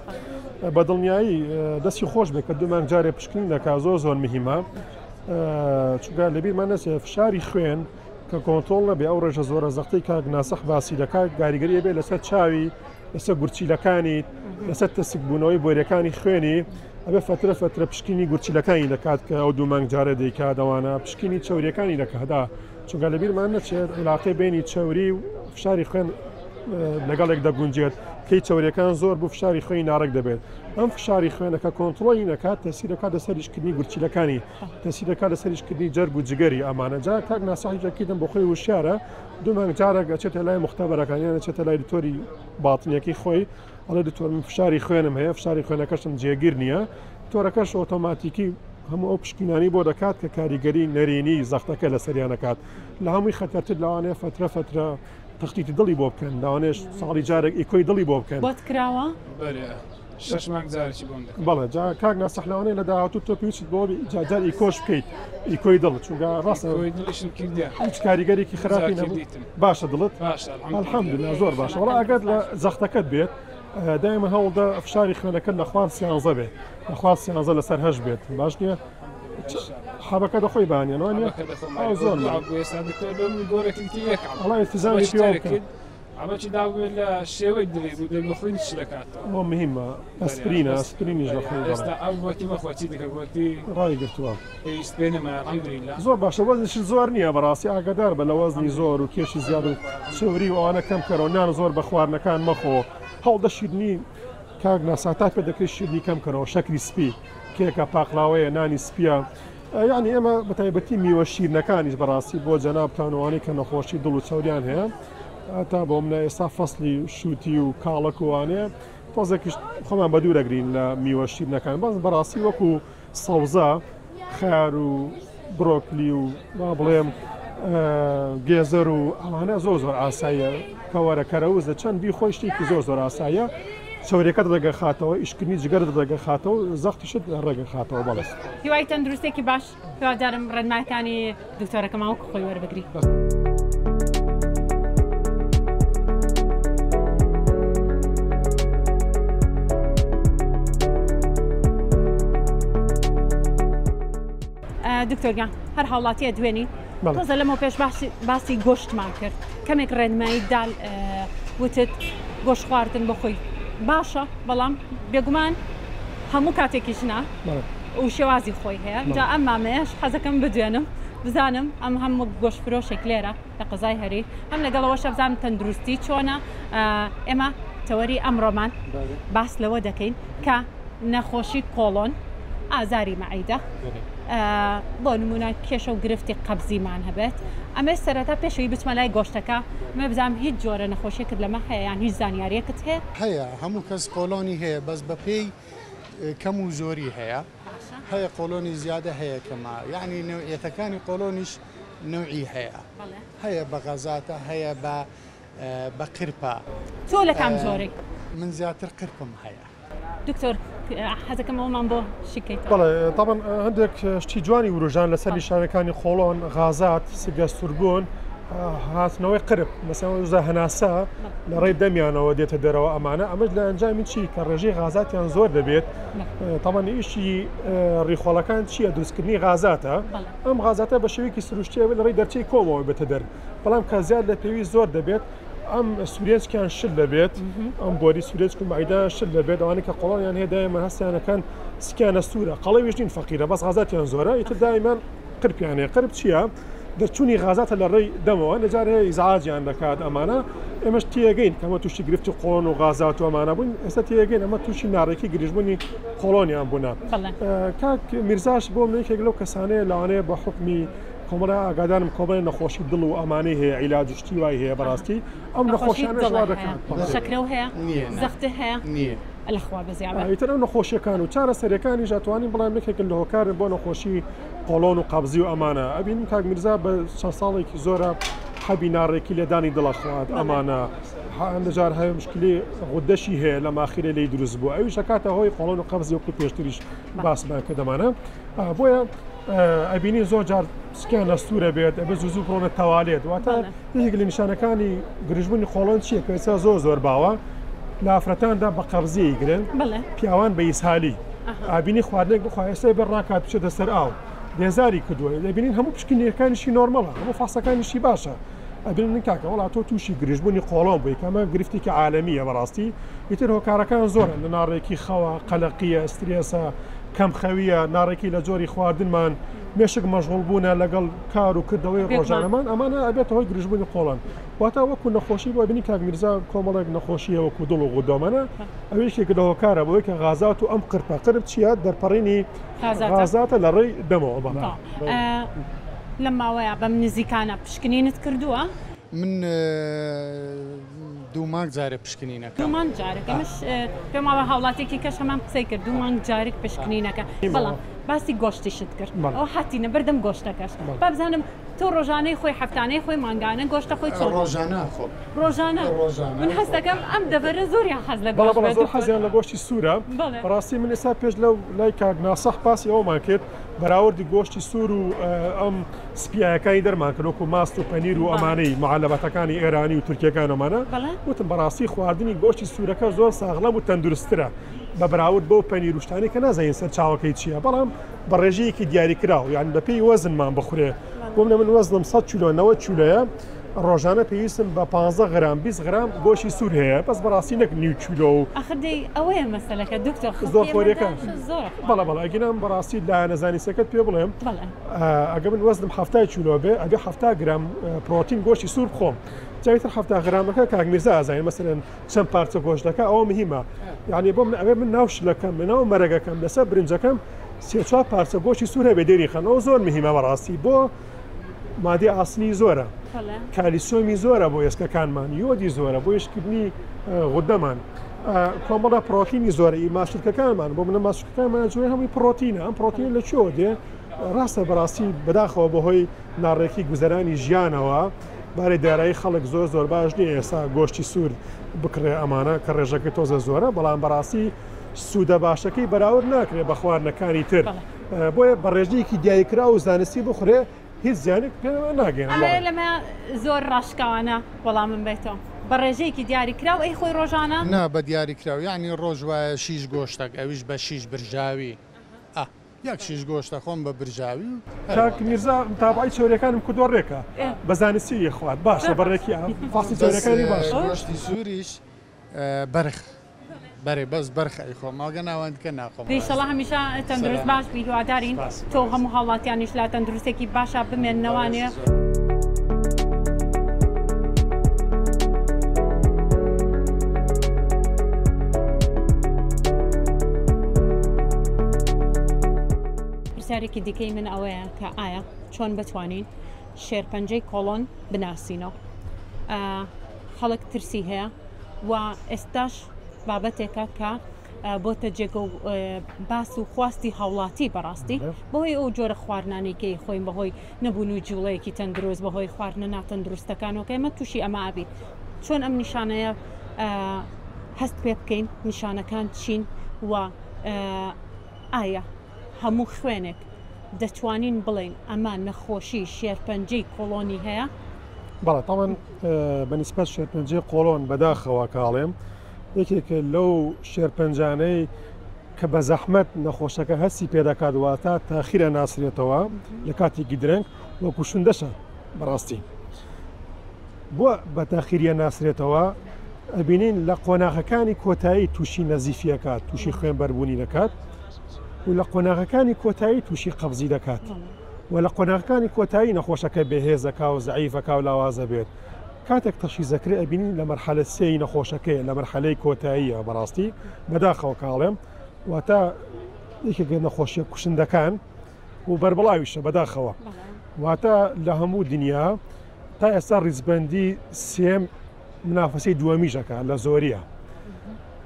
بە دڵنیایی دەستی خۆش بێت کە دوو مانگ جارێ پشکنین دەکات زۆر زۆر مهمە چونکە لەبیرمان نەچێت فشاری خوێن کە کۆنترۆڵ نەبێ ئەو ڕێژە زۆرە زەختەی کاک ناسح باسی دەکات کاریگەری بێت لەسەر چاوی لەسەر گورچیلەکانی لەسەر تەسکبوونەوەی بۆریەکانی خوێنی ئەبێ فەترە فەترە پشکنینی گورچیلەکانی دەکات کە ئەو دوو مانگ جارێ دەیکات ئەوانە پشکنینی چەوریەکانی دەکات چونکە لەبیرمان نەچێت عیلاقەی بینی چەوری و فشاری خوێن لەگەڵێک دەگونجێت کەی چەوریەکان زۆر بوو فشاری خوێنی ناڕێک دەبێت ئەم فشاری خوێنەکە کۆنتڕۆڵی نەکات تەسیر دەکات لەسەر ئیشکردنی گورچیلەکانی تەسیر دەکات لەسەر ئیشکردنی جەرگ و جگەری ئەمانە جا کاک ناسحی جەکیدم بۆ خۆی وشیارە دوو مانگ جارێک ئەچێتە لای مختبەرەکان یان ئەچێتە لای دکتۆری باتنیەکەی خۆی ئەڵێ دکتۆر من فشاری خوێنم هەیە فشاری خوێنەکەشم جێگیر نییە دکتۆرەکەش ئۆتۆماتیکی هەموو ئەو پشکینانی بۆ دەکات کە کاریگەری نەرێنی زەختەکە لەسەریان دەکات لە هەمووی خەتەرتر لەوانەیە فترە فترە تەختیتی دڵی بۆ بکەن لەوانەیە ساڵی جارێک ئیکۆی دڵی بۆ بکەن بۆت کراوە؟ بەرێ شەش مانگ جارێکی بۆم دەکەن. بەڵێ جا کاک ناسح لەوانەیە لە داهاتوو تۆ پێویستت بەوە بێ جا جار ئیکۆش بکەیت ئیکۆی دڵ چونکە ڕاستە ئیکۆی دڵیشم کردیە هیچ کاریگەرێکی خراپی جا نەبوو کردیتم باشە دڵت باشە الحمدلله الحمدلله زۆر باشە وەڵا ئەگەر لە زەختەکەت بێت دایمە هەوڵدە فشاری خوێنەکەت لە خوار سیانزە بێت لە خوار سیانزە لەسەر هەشت بێت باش نییە حەبەکە دەخۆی بانیان وانە حەبەکە دەخۆم ئەو زۆر دوعا بۆ ئێستا دکتۆر بۆ من گۆڕێکی تر یەک عەمە. وەڵا التزامی ئەوەی پێوە تەرک بکە کرد ئەمەچی داوێت لە شێوەی دڵی بوو دڵ بەخۆی چ دەکاتەوە ئەوە مهمە ئەسپرینە ئەسپرینیش دەخۆی بەڵێ. ئێستا ئەو گۆتی مەخۆ چی دیکە گۆتی ڕای گرتووە پێویست پێ نەما الحمدلله زۆر باشە وەزنیشت زۆر نییە بەڕاستی ئاگادار بە لە وەزنی زۆر و کێشی زیاد و چەوری و ئەوانە کەم کەرەوە نان زۆر بە خواردنەکان مەخۆ هەوڵدە شیرنی کاک ناسا تا پێ دەکرێت شیرنی کەم کەرەوە شەکری سپی کێکە پاقلاوەیە نانی سپیە یعنی ئێمە بەتایبەتی میوە شیرنەکانیش بەڕاستی بۆ جەنابتان وانەی کە نەخۆشی دڵ و چەوریان هەیە تا بۆ منە ئێستا فەسلی شووتی و کاڵەک و وانەیە تۆزێکیش خۆمان بە دوورەگرین لە میوە شیرنەکان بەس بەڕاستی وەکو سەوزە خیار و برۆکلی و با بڵێم گێزەر و ئەوانە زۆر زۆر ئاساییە کەوەرە کەرەوزە چەند بی خۆی شتێکی زۆر زۆر ئاساییە چەورەکەت ڕێگە خاتەوە ئیشکردنی جگەرت ڕێگە خاتەوە زەختیشت ڕێگە خاتەوە بەڵێ. هیوای تەندروستێکی باش هیوادارم ڕێنمایەکانی دکتۆرەکەمان وەکو خۆی وەربگری. دکتۆر گیان هەر هاوڵاتیە دوێنی تۆزە لەمەو پێش باسی گۆشتمان کرد کەمێک ڕێنمایی دال وتت گۆشت خواردن بۆ خۆی باشە بەڵام بێگومان هەموو کاتێکیش نا و شێوازی خۆی هەیە جا ئەم مامەیەش حەزەکەم بدوێنم بزانم ئەم هەم وەک گۆشت فرۆشێک لێرە لە قەزای هەریر هەم لەگەڵەوەشە بزانم تەندروستی چۆنە ئێمە تەوەری ئەمڕۆمان باس لەوە دەکەین کە نەخۆشی قۆڵۆن، ئازاری مەعیدە، بۆ نمونە کێشە و گرفتی قەبزیمان هەبێت. ئەمەی سەرەتا پێشەوەی بچمە لای گۆشتەکە، ئەمەوێ بزانم هیچ جۆرە نەخۆشیەکت لەمە هەیە یان هیچ زانیاریەکت هەیە؟ هەیە، هەموو کەس قۆڵۆنی هەیە بەس بەپێی کەم و زۆری هەیە، هەیە قۆڵۆنی زیادە هەیە کەمە، یەعنی نەوعیەتەکانی قۆڵۆنیش نەوعی هەیە، هەیە بە غازاتە هەیە بە بە قرپە. تۆ لە کام جۆرەی؟ من زیاتر قرپم هەیە. دکتۆر حەزەکەم ئەوەمان بۆ شیکەیتەوە. بەڵێ تاوان هەندێک شتی جوانی وروژان لەسەر نیشانەکانی قۆڵۆن، غازات، سگە سووربوون، هاتنەوەی قرپ مەسەلەن هەناسە لە ڕێی دەمیانەوە دێتە دەرەوە ئەمانە ئەمەش لە ئەنجامی چی کە ڕێژەی غازاتیان زۆر دەبێت تاوان ئیشی ڕیخۆڵەکان چییە دروستکردنی غازاتە ئەم غازاتە بە شێوەیەکی سروشتیەوە لە ڕێی دەرچەی کۆمەوە بێتە دەر بەڵام کە زیاد لە پێویست زۆر دەبێت ئەم سورێنچکیان شل دەبێت ئەم بۆری سورێنچک و مەعیدە شل دەبێت ئەوانەی کە قۆڵۆنیان هەیە دایمە هەستیانەکەن سکیانە سوورە قەڵەویش نین فەقیرە بەس غازاتیان زۆرە ئیتر دایمەن قرپیان هەیە قرپ چییە؟ دەرچوونی غازاتە لە ڕێی دەمەوە لە جار هەیە ئیزعاجیان دەکات ئەمانە ئێمەش تێگەین کەمە تووشی گرفتی قۆڵۆن و غازات و ئەمانە بوون ئێستا تێگەین ئەمە تووشی ناڕێکی گرژبوونی قۆڵۆنیان بوونە کاک میرزاش بۆ من یەکێک لەو کەسانەیە لەوانەیە بە حوکمی کۆمەڵە ئاگادارم کۆمەڵێ نەخۆشی دڵ و ئەمانەی هەیە عیلاج و شتی وای هەیە بەڕاستی ئەم نەخۆشیانەش وا دەکات شەکرەو هەیە زەخت هەیە لەخوا بەزیابێ ئیتر ئەو نەخۆشیەکان و چارەسەریەکانیش ئەتوانین بڵێم یەکێکن لە هۆکارن بۆ نەخۆشی قۆڵۆن و قەبزی و ئەمانە ئەبینم کاک میرزا بە چەند ساڵێکی زۆرە حەبی ناڕێکی لێدانی دڵە خوات ئەمانە هەندە جار هەیە مشکلی غودەشی هەیە لە ماخیرە لی دروست بوو ئەویش ئەکاتە هۆی قۆڵۆن و قەبزی وەکو پێشتریش باسمان کردەمانە بۆیە ئەبینی زۆر جار سکیان لە سوورە بێت ئەبێ زوو زوو بڕۆنە تەوالێت واتە یەکێک لە نیشانەکانی گرژبوونی قۆڵۆن چییە کە ئێستا زۆر زۆر باوە لە ئافرەتاندا بە قەبزی گرن پیاوان بە ئیسهالی ئابینی خواردنێک بخوا ئێستا بێ ڕاکات بچێتە سەر ئاو بێزاری کردووە دەبینین هەموو پشکنینەکانیشی نۆرمەڵە هەموو فاسەکانیشی باشە ئەبینن کاکە وڵا تۆ تووشی گرژبوونی قۆڵۆن بووی کەمە گرفتێکی عالەمیە بەڕاستی ئیتر هۆکارەکان زۆرن لە ناڕێکی خەوە قەلەقیە سترێسە کەمخەویە، ناڕێکی لە جۆری خواردنمان، مێشک مەشغوڵ بوونە لەگەڵ کار و کردەوەی ڕۆژانەمان، ئەمانە ئەبێتە هۆی گرژبوونی قۆڵۆن. واتە وەکو نەخۆشی بۆ بینی کاک میرزا کۆمەڵێک نەخۆشی هەیە وەکو دڵ و غودە ئەمانە ئەوە یەکێک لە هۆکارە بەوەی کە غازات و ئەم قرپە، قرپ چییە؟ دەرپەڕینی غازاتە لە ڕێی دەمەوە. بەڵێ. لەم ماوەیە بەم نزیکانە پشکنینت کردووە؟ من دوو مانگ جارێ پشکنینەکەم. دوو مانگ جارێک ئەمەش پێم وابە هاوڵاتیەکی کەش هەمان قسەی کرد دوو مانگ جارێک پشکنینەکە بەڵام باسی گۆشتیشت کرد ئەو هاتینە بەردەم گۆشتەکەش با بزانم تۆ ڕۆژانەی خۆی هەفتانەی خۆی مانگانە گۆشتە خۆی چۆن ڕۆژانە خۆم ڕۆژانە من هەستەکەم ئەم دەڤەرە زۆریان حەز لە گۆشت بەڵێ زۆر حەزیان لە گۆشتی سوورە بەڕاستی من ئێستا پێش لەو لای کاک ناسح باسی ئەومان کرد بەراوردی گۆشتی سوور و ئەم سپیایەکانی دەرمان کرد وەکو ماست و پەنیر و ئەمانەی معەلەباتەکانی ئێرانی و تورکیەکان ئەمانە وتم بەڕاستی خواردنی گۆشتی سوورەکە زۆر ساغڵەم و تەندروستترە بە بەراورد بەو پەنیر و شتانەی کە نازانین سەرچاوەکەی چییە بەڵام بە ڕێژەیەکی دیاریکراو یان بەپێی وەزنمان بخورێ بۆ منە من وەزنم 100 کیلۆ 90 کیلۆیە ڕۆژانە پێویستم بە 15 غرام 20 غرام گۆشتی سوور هەیە بەس بەڕاستی نەک نیو کیلۆ و ئەخر دەی ئەوەیە مەسەلەکە دکتۆر زۆر خۆریەکە بەڵێ بەڵێ ئەگینا بەڕاستی لایەنە زانستیەکەت پێ بڵێم ئەگەر من وەزنم 70 کیلۆ بێ ئەبێ 70 گرام پرۆتین گۆشتی سوور بخۆم جای تر 70 غرامەکە کاک میرزا ئازانین مەسەلەن چەند پارچە گۆشت دەکا ئەوە مهمە یعنی بۆ من ئەوێ من ناو شلەکەم لە ناو مەرەگەکەم لەسەر برنجەکەم سێ چوار پارچە گۆشتی سوور هەبێ دێری خەن ئەوە زۆر مهمە بەڕاستی بۆ مادەی ئاسنی زۆرە کالیسیۆمی زۆرە بۆ ئێسکەکانمان یۆدی زۆرە بۆ ئیشکردنی غودەمان کۆمەڵە پرۆتینی زۆرە ئی ماسولکەکانمان بۆ منە ماسولکەکانمان جوێ هەمووی پرۆتینە ئەم پرۆتینە لە کوێوە دێ ڕاستە بەڕاستی بەداخەوە بەهۆی ناڕێکی گوزەرانی ژیانەوە بارەی دارایی خەڵک زۆر زۆر باش نییە ئێستا گۆشتی سوور بکڕێ ئەمانە کە ڕێژەکەی تۆزە زۆرە بەڵام بەڕاستی سوودە باشەکەی بەراورد ناکرێت بە خواردنەکانی تر بۆیە بە ڕێژەیەکی دیاریکراو و زانستی بخورێ هیچ زیانێک پێ ناگەیەنێت. ئەمەوێ لەمە زۆر ڕاشکاوانە وەڵامم بەیتەوە. بە ڕێژەیەکی دیاریکراو ئەی خۆی ڕۆژانە؟ نا بە دیاریکراو یەعنی ڕۆژ وایە شیش گۆشتەک ئەویش بە شیش برژاوی ئە یەک شیش گۆشتە خۆم بە برژاوی و هەر کاک میرزا متابعەی چەوریەکانم کردوە ڕێکە بە زانستی ئەیخوات باشە بە ڕێکی فاسی بەس چەوریەکانی باشە. گۆشتی سوریش بەرخ بەرێ بەس بەرخ ئەیخۆم ئەگە ناوەندکە ناخۆم. ئیشەڵا هەمیشە تەندروست باش بی هیوادارین تۆ و هەموو هاوڵاتیانیش لە تەندروستێکی باشا بمێننەوانێ. پرسیارێکی دیکەی من ئەوەیە کە ئایا چۆن بتوانین شێرپەنجەی کۆڵۆن بناسینەوە؟ خەڵک ترسی هەیە و ئێستاش بابەتێکە کە بۆتە جێگە و باس و خواستی هاوڵاتی بەڕاستی بەهۆی ئەو جۆرە خواردنانەی کە خۆین بەهۆی نەبوون و جوڵەیەکی تەندروست بەهۆی خواردنە ناتەندروستەکانەوە کە ئێمە تووشی ئەمە ئابین چۆن ئەم نیشانەیە هەست پێ بکەین نیشانەکان چین و ئایا هەموو خوێنێک دەتوانین بڵێین ئەمە نەخۆشی شێرپەنجەی کۆڵۆنی هەیە؟ بەڵێ تاوان بەنیسبەت شێرپەنجەی قۆڵۆن بەداخەوە کاڵێم یەکێکە لەو شێرپەنجانەی کە بە زەحمەت نەخۆشەکە هەستی پێدەکات واتە تاخیرە ناسرێتەوە لە کاتێکی درەنگ وەکو شوندەشە بەڕاستی بۆ بە تاخیریە ناسرێتەوە ئەبینین لە قۆناغەکانی کۆتایی تووشی نەزیفیەکات تووشی خوێن بەربوونی دەکات و لە قۆناغەکانی کۆتایی تووشی قەبزی دەکات و لە قۆناغەکانی کۆتایی نەخۆشەکە بێهێزەکە و زەعیفەکە و لاوازە بێت کاتێک تەشخیس دەکرێت ئەبینین لە مەرحەلە سێی نەخۆشەکەیە لە مەرحەلەی کۆتاییە بەڕاستی بەداخەوە کاڵێم واتە یەکێک لە نەخۆشیە کوشندەکان و بەربڵاویشە بەداخەوە واتە لە هەموو دنیا تا ئێستا ڕیزبندی سێم منافەسەی دووەمیشەکە لە زۆریە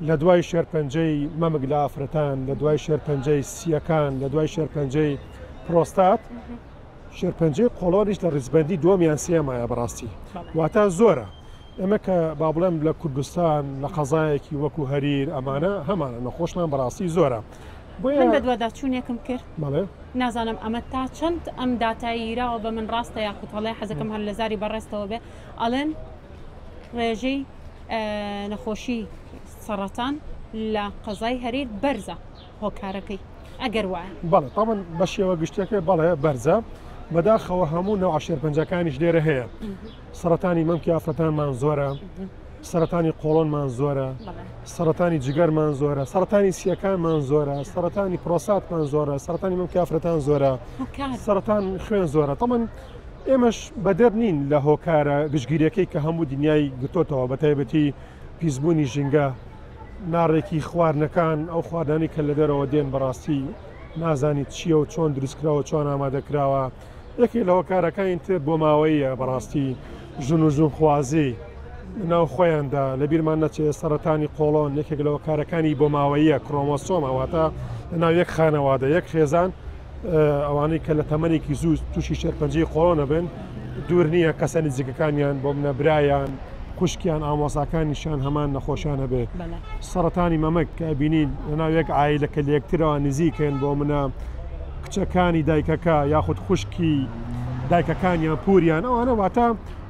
لە دوای شێرپەنجەی مەمک لە ئافرەتان لە دوای شێرپەنجەی سیەکان لە دوای شێرپەنجەی پرۆستات شێرپەنجەی قۆڵۆنیش لە ڕیزبەندی دووەم یان سێمایە بەڕاستی واتە زۆرە ئێمە کە با بڵێم لە کوردستان لە قەزایەکی وەکو هەریر ئەمانە هەمانە نەخۆشمان بەڕاستی زۆرە من بەدواداچوونێکم کرد بەڵێ نازانم ئەمە تا چەند ئەم داتای یراوە بە من ڕاستە یاخود هەڵەیە حەزەکەم هەر لە زاری بەڕێزتەوە بێ ئەڵێن ڕێژەی نەخۆشی سەڕەتان لە قەزای هەریر بەرزە هۆکارەکەی ئەگەر وایە. بەڵێ تاوان بە شێوە گشتیەکەی بەڵێ بەرزە بەداخەوە هەموو نەوع شێرپەنجەکانیش لێرە هەیە سەرەتانی مەمکی ئافرەتانمان زۆرە سەرەتانی قۆڵۆنمان زۆرە سەرەتانی جگەرمان زۆرە سەرەتانی سیەکانمان زۆرە سەرەتانی پرۆساتمان زۆرە سەرەتانی مەمکی ئافرەتان زۆرە سەرەتان خوێن زۆرە تەمەن ئێمەش بەدەر نین لە هۆکارە گشتگیریەکەی کە هەموو دنیای گرتۆتەوە بە تایبەتی پیسبوونی ژینگە ناڕێکی خواردنەکان، ئەو خواردنانەی کە لە دەرەوە دێن بەڕاستی نازانیت چییە و چۆن دروستکراوە چۆن ئامادەکراوە، یەکێک لە هۆکارەکانی تر بۆماوەییە بەڕاستی ژن و ژنخوازی لەناو خۆیاندا لەبیرمان نەچێت سەرەتانی قۆڵۆن یەکێک لە هۆکارەکانی بۆماوەییە کرۆمۆسۆمە واتە لەناو یەک خانەوادە یەک خێزان ئەوانەی کە لە تەمەنێکی زوو تووشی شێرپەنجەی قۆڵۆن ئەبن دوور نییە کەسە نزیکەکانیان بۆ منە برایان خوشکیان ئامۆزاکانیشیان هەمان نەخۆشیان هەبێت سەرەتانی مەمەک کە بینین لەناو یەک عایلە کە لەیەکترەوە نزیکن بۆ منە کچەکانی دایکەکە یاخود خوشکی دایکەکانیان پوریان ئەوانە واتە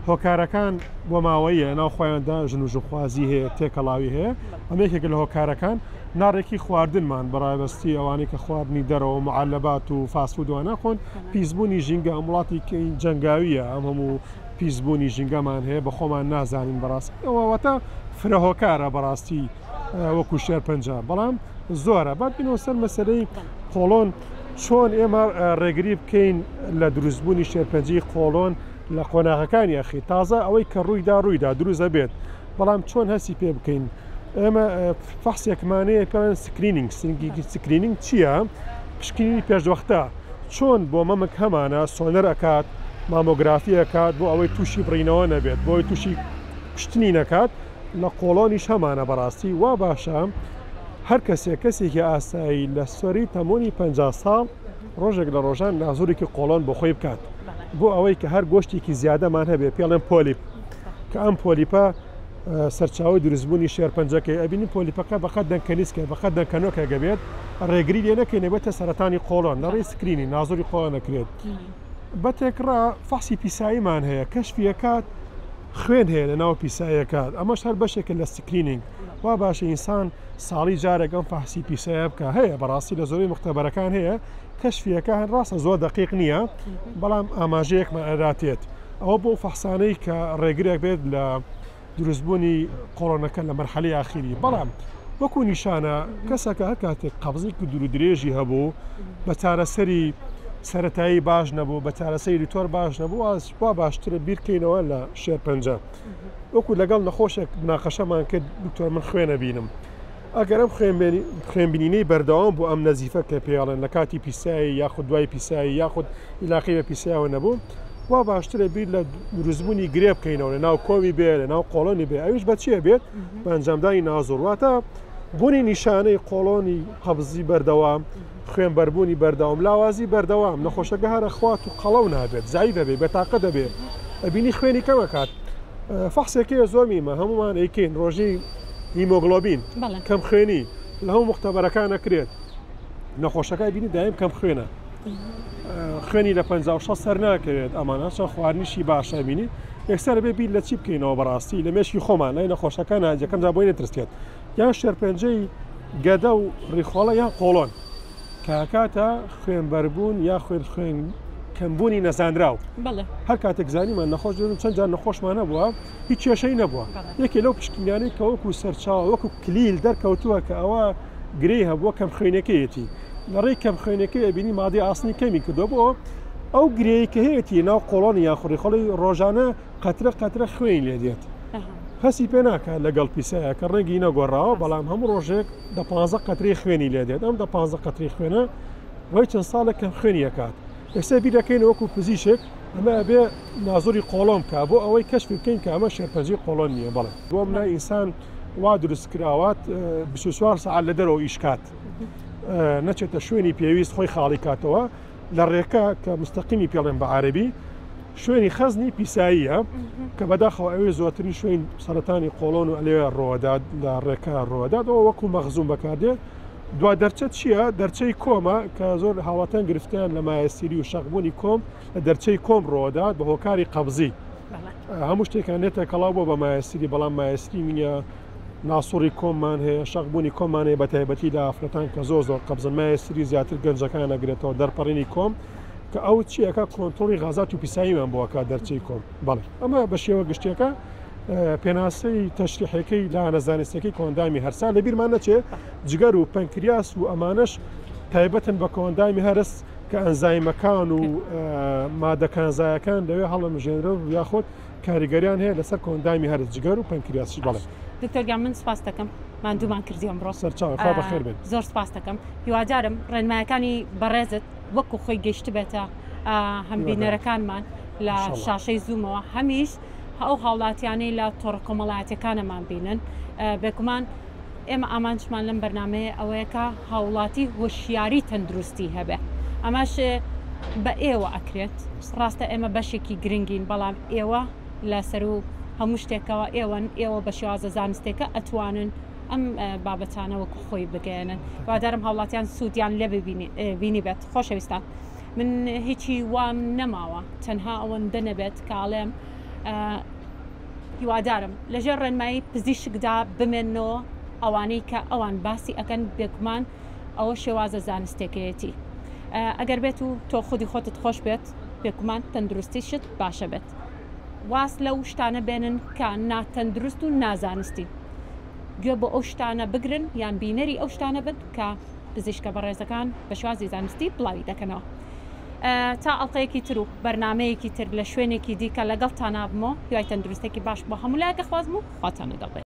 هۆکارەکان بۆ ماوەیە ناو خۆیاندا ژن و ژنخوازی هەیە تێکەڵاوی هەیە ئەمە یەکێک لە هۆکارەکان ناڕێکی خواردنمان بەڕاوەستی ئەوانەی کە خواردنی دەرەوە معلبات و فاست فود وانە خۆن پیسبوونی ژینگە ئەم وڵاتی جەنگاویە ئەم هەموو پیسبوونی ژینگەمان هەیە بە خۆمان نازانین بەڕاستی ئەوە واتە فرە هۆکارە بەڕاستی وەکو شێرپەنجە بەڵام زۆرە با بینەوە سەر مەسەلەی قۆڵۆن چۆن ئێمە ڕێگری بکەین لە دروستبوونی شێرپەنجەی قۆڵۆن لە قۆناغەکانی ئەخی تازە ئەوەی کە ڕوویدا ڕوویدا دروست ئەبێت بەڵام چۆن هەستی پێ بکەین ئێمە فەحسێکمانەیە پێڵێن screening screening چییە؟ پشکنینی پێشوەختە چۆن بۆ مەمک هەمانە سۆنەر ئەکات مامۆگرافی ئەکات بۆ ئەوەی تووشی بڕینەوە نەبێت بۆ ئەوەی تووشی کوشتنی نەکات لە قۆڵۆنیش هەمانە بەڕاستی وا باشە هەر کەسێک کەسێکی ئاسایی لە سەری تەمۆنی 50 ساڵ ڕۆژێک لە ڕۆژان نازورێکی قۆڵۆن بۆ خۆی بکات بۆ ئەوەی کە هەر گۆشتێکی زیادەمان هەبێ پێڵێن پۆلیپ کە ئەم پۆلیپە سەرچاوەی دروستبوونی شێرپەنجەکەی ئەبینین پۆلیپەکە بەقەد دەنکەنیسکە بەقەد دەنکەنۆکێک ئەبێت ڕێگری لێ نەکەین ئەبێتە سەرەتانی قۆڵۆن لە ڕێی screening نازۆری قۆڵۆن ئەکرێت بە تێکڕا فەحسی پیساییمان هەیە کەشفی ئەکات خوێن هەیە لە ناو پیساییەکات ئەمەش هەر بەشێکە لە screening وا باشە ئینسان ساڵی جارێک ئەم فەحسی پیسایە بکە هەیە بەڕاستی لە زۆربەی مختبەرەکان هەیە کەشفیەکە هەن ڕاستە زۆر دەقیق نییە بەڵام ئاماژەیەکمان ئەداتێت ئەوە بۆ فەحسانەی کە ڕێگرێک بێت لە دروستبوونی قۆڵۆنەکە لە مەرحەلەی ئاخیری بەڵام وەکو نیشانە کەسەکە هەر کاتێک قەبزێکی دوور و درێژی هەبوو بە چارەسەری سەتایی باش نەبوو بە چارەسەری دکتۆر باش نەبوو وا باشترە بیرکەینەوە لە شێرپەنجە وەکو لەگەڵ نەخۆشێک مناقەشەمان کرد دکتۆر من خوێنە بینم. ئەگەر ئەم خوێنبینینەی بەردەوام بوو ئەم نەزیفە کە پێیاڵێن لە کاتی پیسایی یاخود دوای پیسایی یاخود ئیلاقی بە پیسایەوە نەبوو وا باشترە بیر لە دروستبوونی گرێ بکەینەوە لە ناو کۆمی بێ لە ناو قۆڵۆنی بێ ئەویش بە چیە بێت بە ئەنجامدانی نازۆر واتە بوونی نیشانەی قۆڵۆنی قەبزی بەردەوام خوێنبەربوونی بەردەوام لاوازی بەردەوام نەخۆشەکە هەرە خوات و قەڵەو نابێت زای دەبێت بەتاقە دەبێت ئەبینی خوێنی کەمەکات فەحسێکەیە زۆر میمە هەمومان ئەیکەین ڕۆژەی هیمۆگڵۆبین کەم خوێنی لە هەموو مختبەرەکان ئەکرێت نەخۆشەکە بینی دایم کەم خوێنە خوێنی لە 56 سەر ناکەوێت ئەمانە چەند خواردنیشی باشە بینی یەکسەر بێ بیر لە چی بکەینەوە بەڕاستی لە مێشکی خۆمان لای نەخۆشەکە ناجەکەم جا بۆی نەترسێت یان شێرپەنجەی گەدە و ڕیخۆڵە یان قۆڵۆن کاکاتە خوێنبەربوون یا خوێن خوێن کەمبوونی نەزانراو هەر کاتێک زانیمان نەخۆش چەند جار نەخۆشمان هەبووە هیچ کێشەی نەبووە. یەکێ لەو پشکنینانەی کە وەکو سەرچاوە، وەکو کلیل دەرکەوتووە کە ئەوە گرێی هەبووە کەمخوێنیەکەیەتی. لە ڕێی کەمخوێنیەکەی ئەبینی مادەی ئاسنی کەمی کردووە بۆ ئەو گرێی کە هەیەتی ناو قۆڵۆنی یان خوڕیخۆڵی ڕۆژانە قەترە قەترە خوێنی لێ دێت. هەستی پێ ناکات لەگەڵ پیسایە کە ڕەنگی نەگۆڕاوە بەڵام هەموو ڕۆژێک دە پانزە قەترەی خوێنی لێ دێت. ئەم دە پانزە قەترەی خوێنە دوای چەند ساڵێک کەمخوێنی ئەکات. ئێستا بیرەکەینەوە وەکو پزیشک ئەمە ئەبێ نازۆری قۆڵۆن بکا بۆ ئەوەی کەشفی بکەین کە ئەمە شێرپەنجەی قۆڵۆن نییە بەڵێ بۆ منە ئینسان وا دروست کراوات 24 سەعات لە دەرەوە ئیش کات نەچێتە شوێنی پێویست خۆی خاڵی کاتەوە لە ڕێکە کە مستەقیمی پێڵێن بە عەربی شوێنی خەزنی پیساییە کە بەداخەوە ئەوێ زۆرترین شوێن سەرەتانی قۆڵۆن و ئەلێ ڕۆدات لە ڕێکە ڕۆداتەوە وەکو مەخزوم بەکاردێت دوا دەرچە چییە؟ دەرچەی کۆمە کە زۆر هاوڵاتیان گرفتیان لە مایەسیری و شەقبوونی کۆم لە دەرچەی کۆم ڕۆدات بە هۆکاری قەبزی. هەموو شتێکان نێتە کەڵاو بۆ بە مایەسیری بەڵام مایەسیری نییە ناسوڕی کۆممان هەیە شەقبوونی کۆممان هەیە بە تایبەتی لە ئافرەتان کە زۆر زۆر قەبزن مایەسیری زیاتر گەنجەکان ئەگرێتەوە دەرپەڕینی کۆم کە ئەو چیەکە کۆنترۆڵی غازات و پیساییمان بۆ ئەکات دەرچەی کۆم بەڵێ ئەمە بە شێوە گشتیەکە پێناسەی تەشریحەکەی لایەنە زانستیەکەی کۆئەندامی هەرسا لەبیرمان نەچێ جگەر و پەنکریاس و ئەمانەش تایبەتن بە کۆئەندامی هەرس کە ئەنزایمەکان و مادە کانزایەکان لەوێ هەڵەمژێنرە و یاخود کاریگەریان هەیە لەسەر کۆئەندامی هەرس جگەر و پەنکریاسیش بەڵێ. دکتۆر گیان من سپاست دەکەم ماندوومان کردی ئەمڕۆ. سەرچاوە خوا بەخێر بێن. زۆر سپاست دەکەم هیوادارم ڕێنمایەکانی بەڕێزت وەکو خۆی گەیشتبێتە هەم بینەرەکانمان لە شاشەی زوومەوە هەمیش ئەو هاوڵاتیانەی لە تۆڕە کۆمەڵایەتیەکانەمان بینن بێگومان ئێمە ئامانجمان لەم بەرنمەیە ئەوەیە کە هاوڵاتی هۆشیاری تەندروستی هەبێ ئەمەش بە ئێوە ئەکرێت ڕاستە ئێمە بەشێکی گرنگین بەڵام ئێوە لەسەر و هەموو شتێکەوە ئێوەن ئێوە بە شێوازە زانستێکە ئەتوانن ئەم بابەتانە وەکو خۆی بگەیەنن هیوادارم هاوڵاتیان سوودیان لێ بینی بێت خۆشەویستان من هیچی وام نەماوە تەنها ئەوەندە نەبێت کە ئەڵێم هیوادارم لەژێر ڕێنمایی پزیشکدا بمێنەوە ئەوانەی کە ئەوان باسی ئەکەن بێگومان ئەوە شێوازە زانستێکەیەتی ئەگەر بێت و تۆ خودی خۆتت خۆش بێت بێگومان تەندروستیشت باشە بێت واز لەو شتانە بێنن کە ناتەندروست و نازانستی گوێ بۆ ئەو شتانە بگرن یان بینەری ئەو شتانە بن کە پزیشکە بەڕێزەکان بە شێوازی زانستی بڵاوی دەکەنەوە. تا ئەڵقەیەکی تر و بەرنامەیەکی تر لە شوێنێکی دیکە لەگەڵتان نابمەوە، هیوای تەندروستێکی باش بۆ هەموو لایەک ئەخوازم و خواتان لەگەڵ بێت.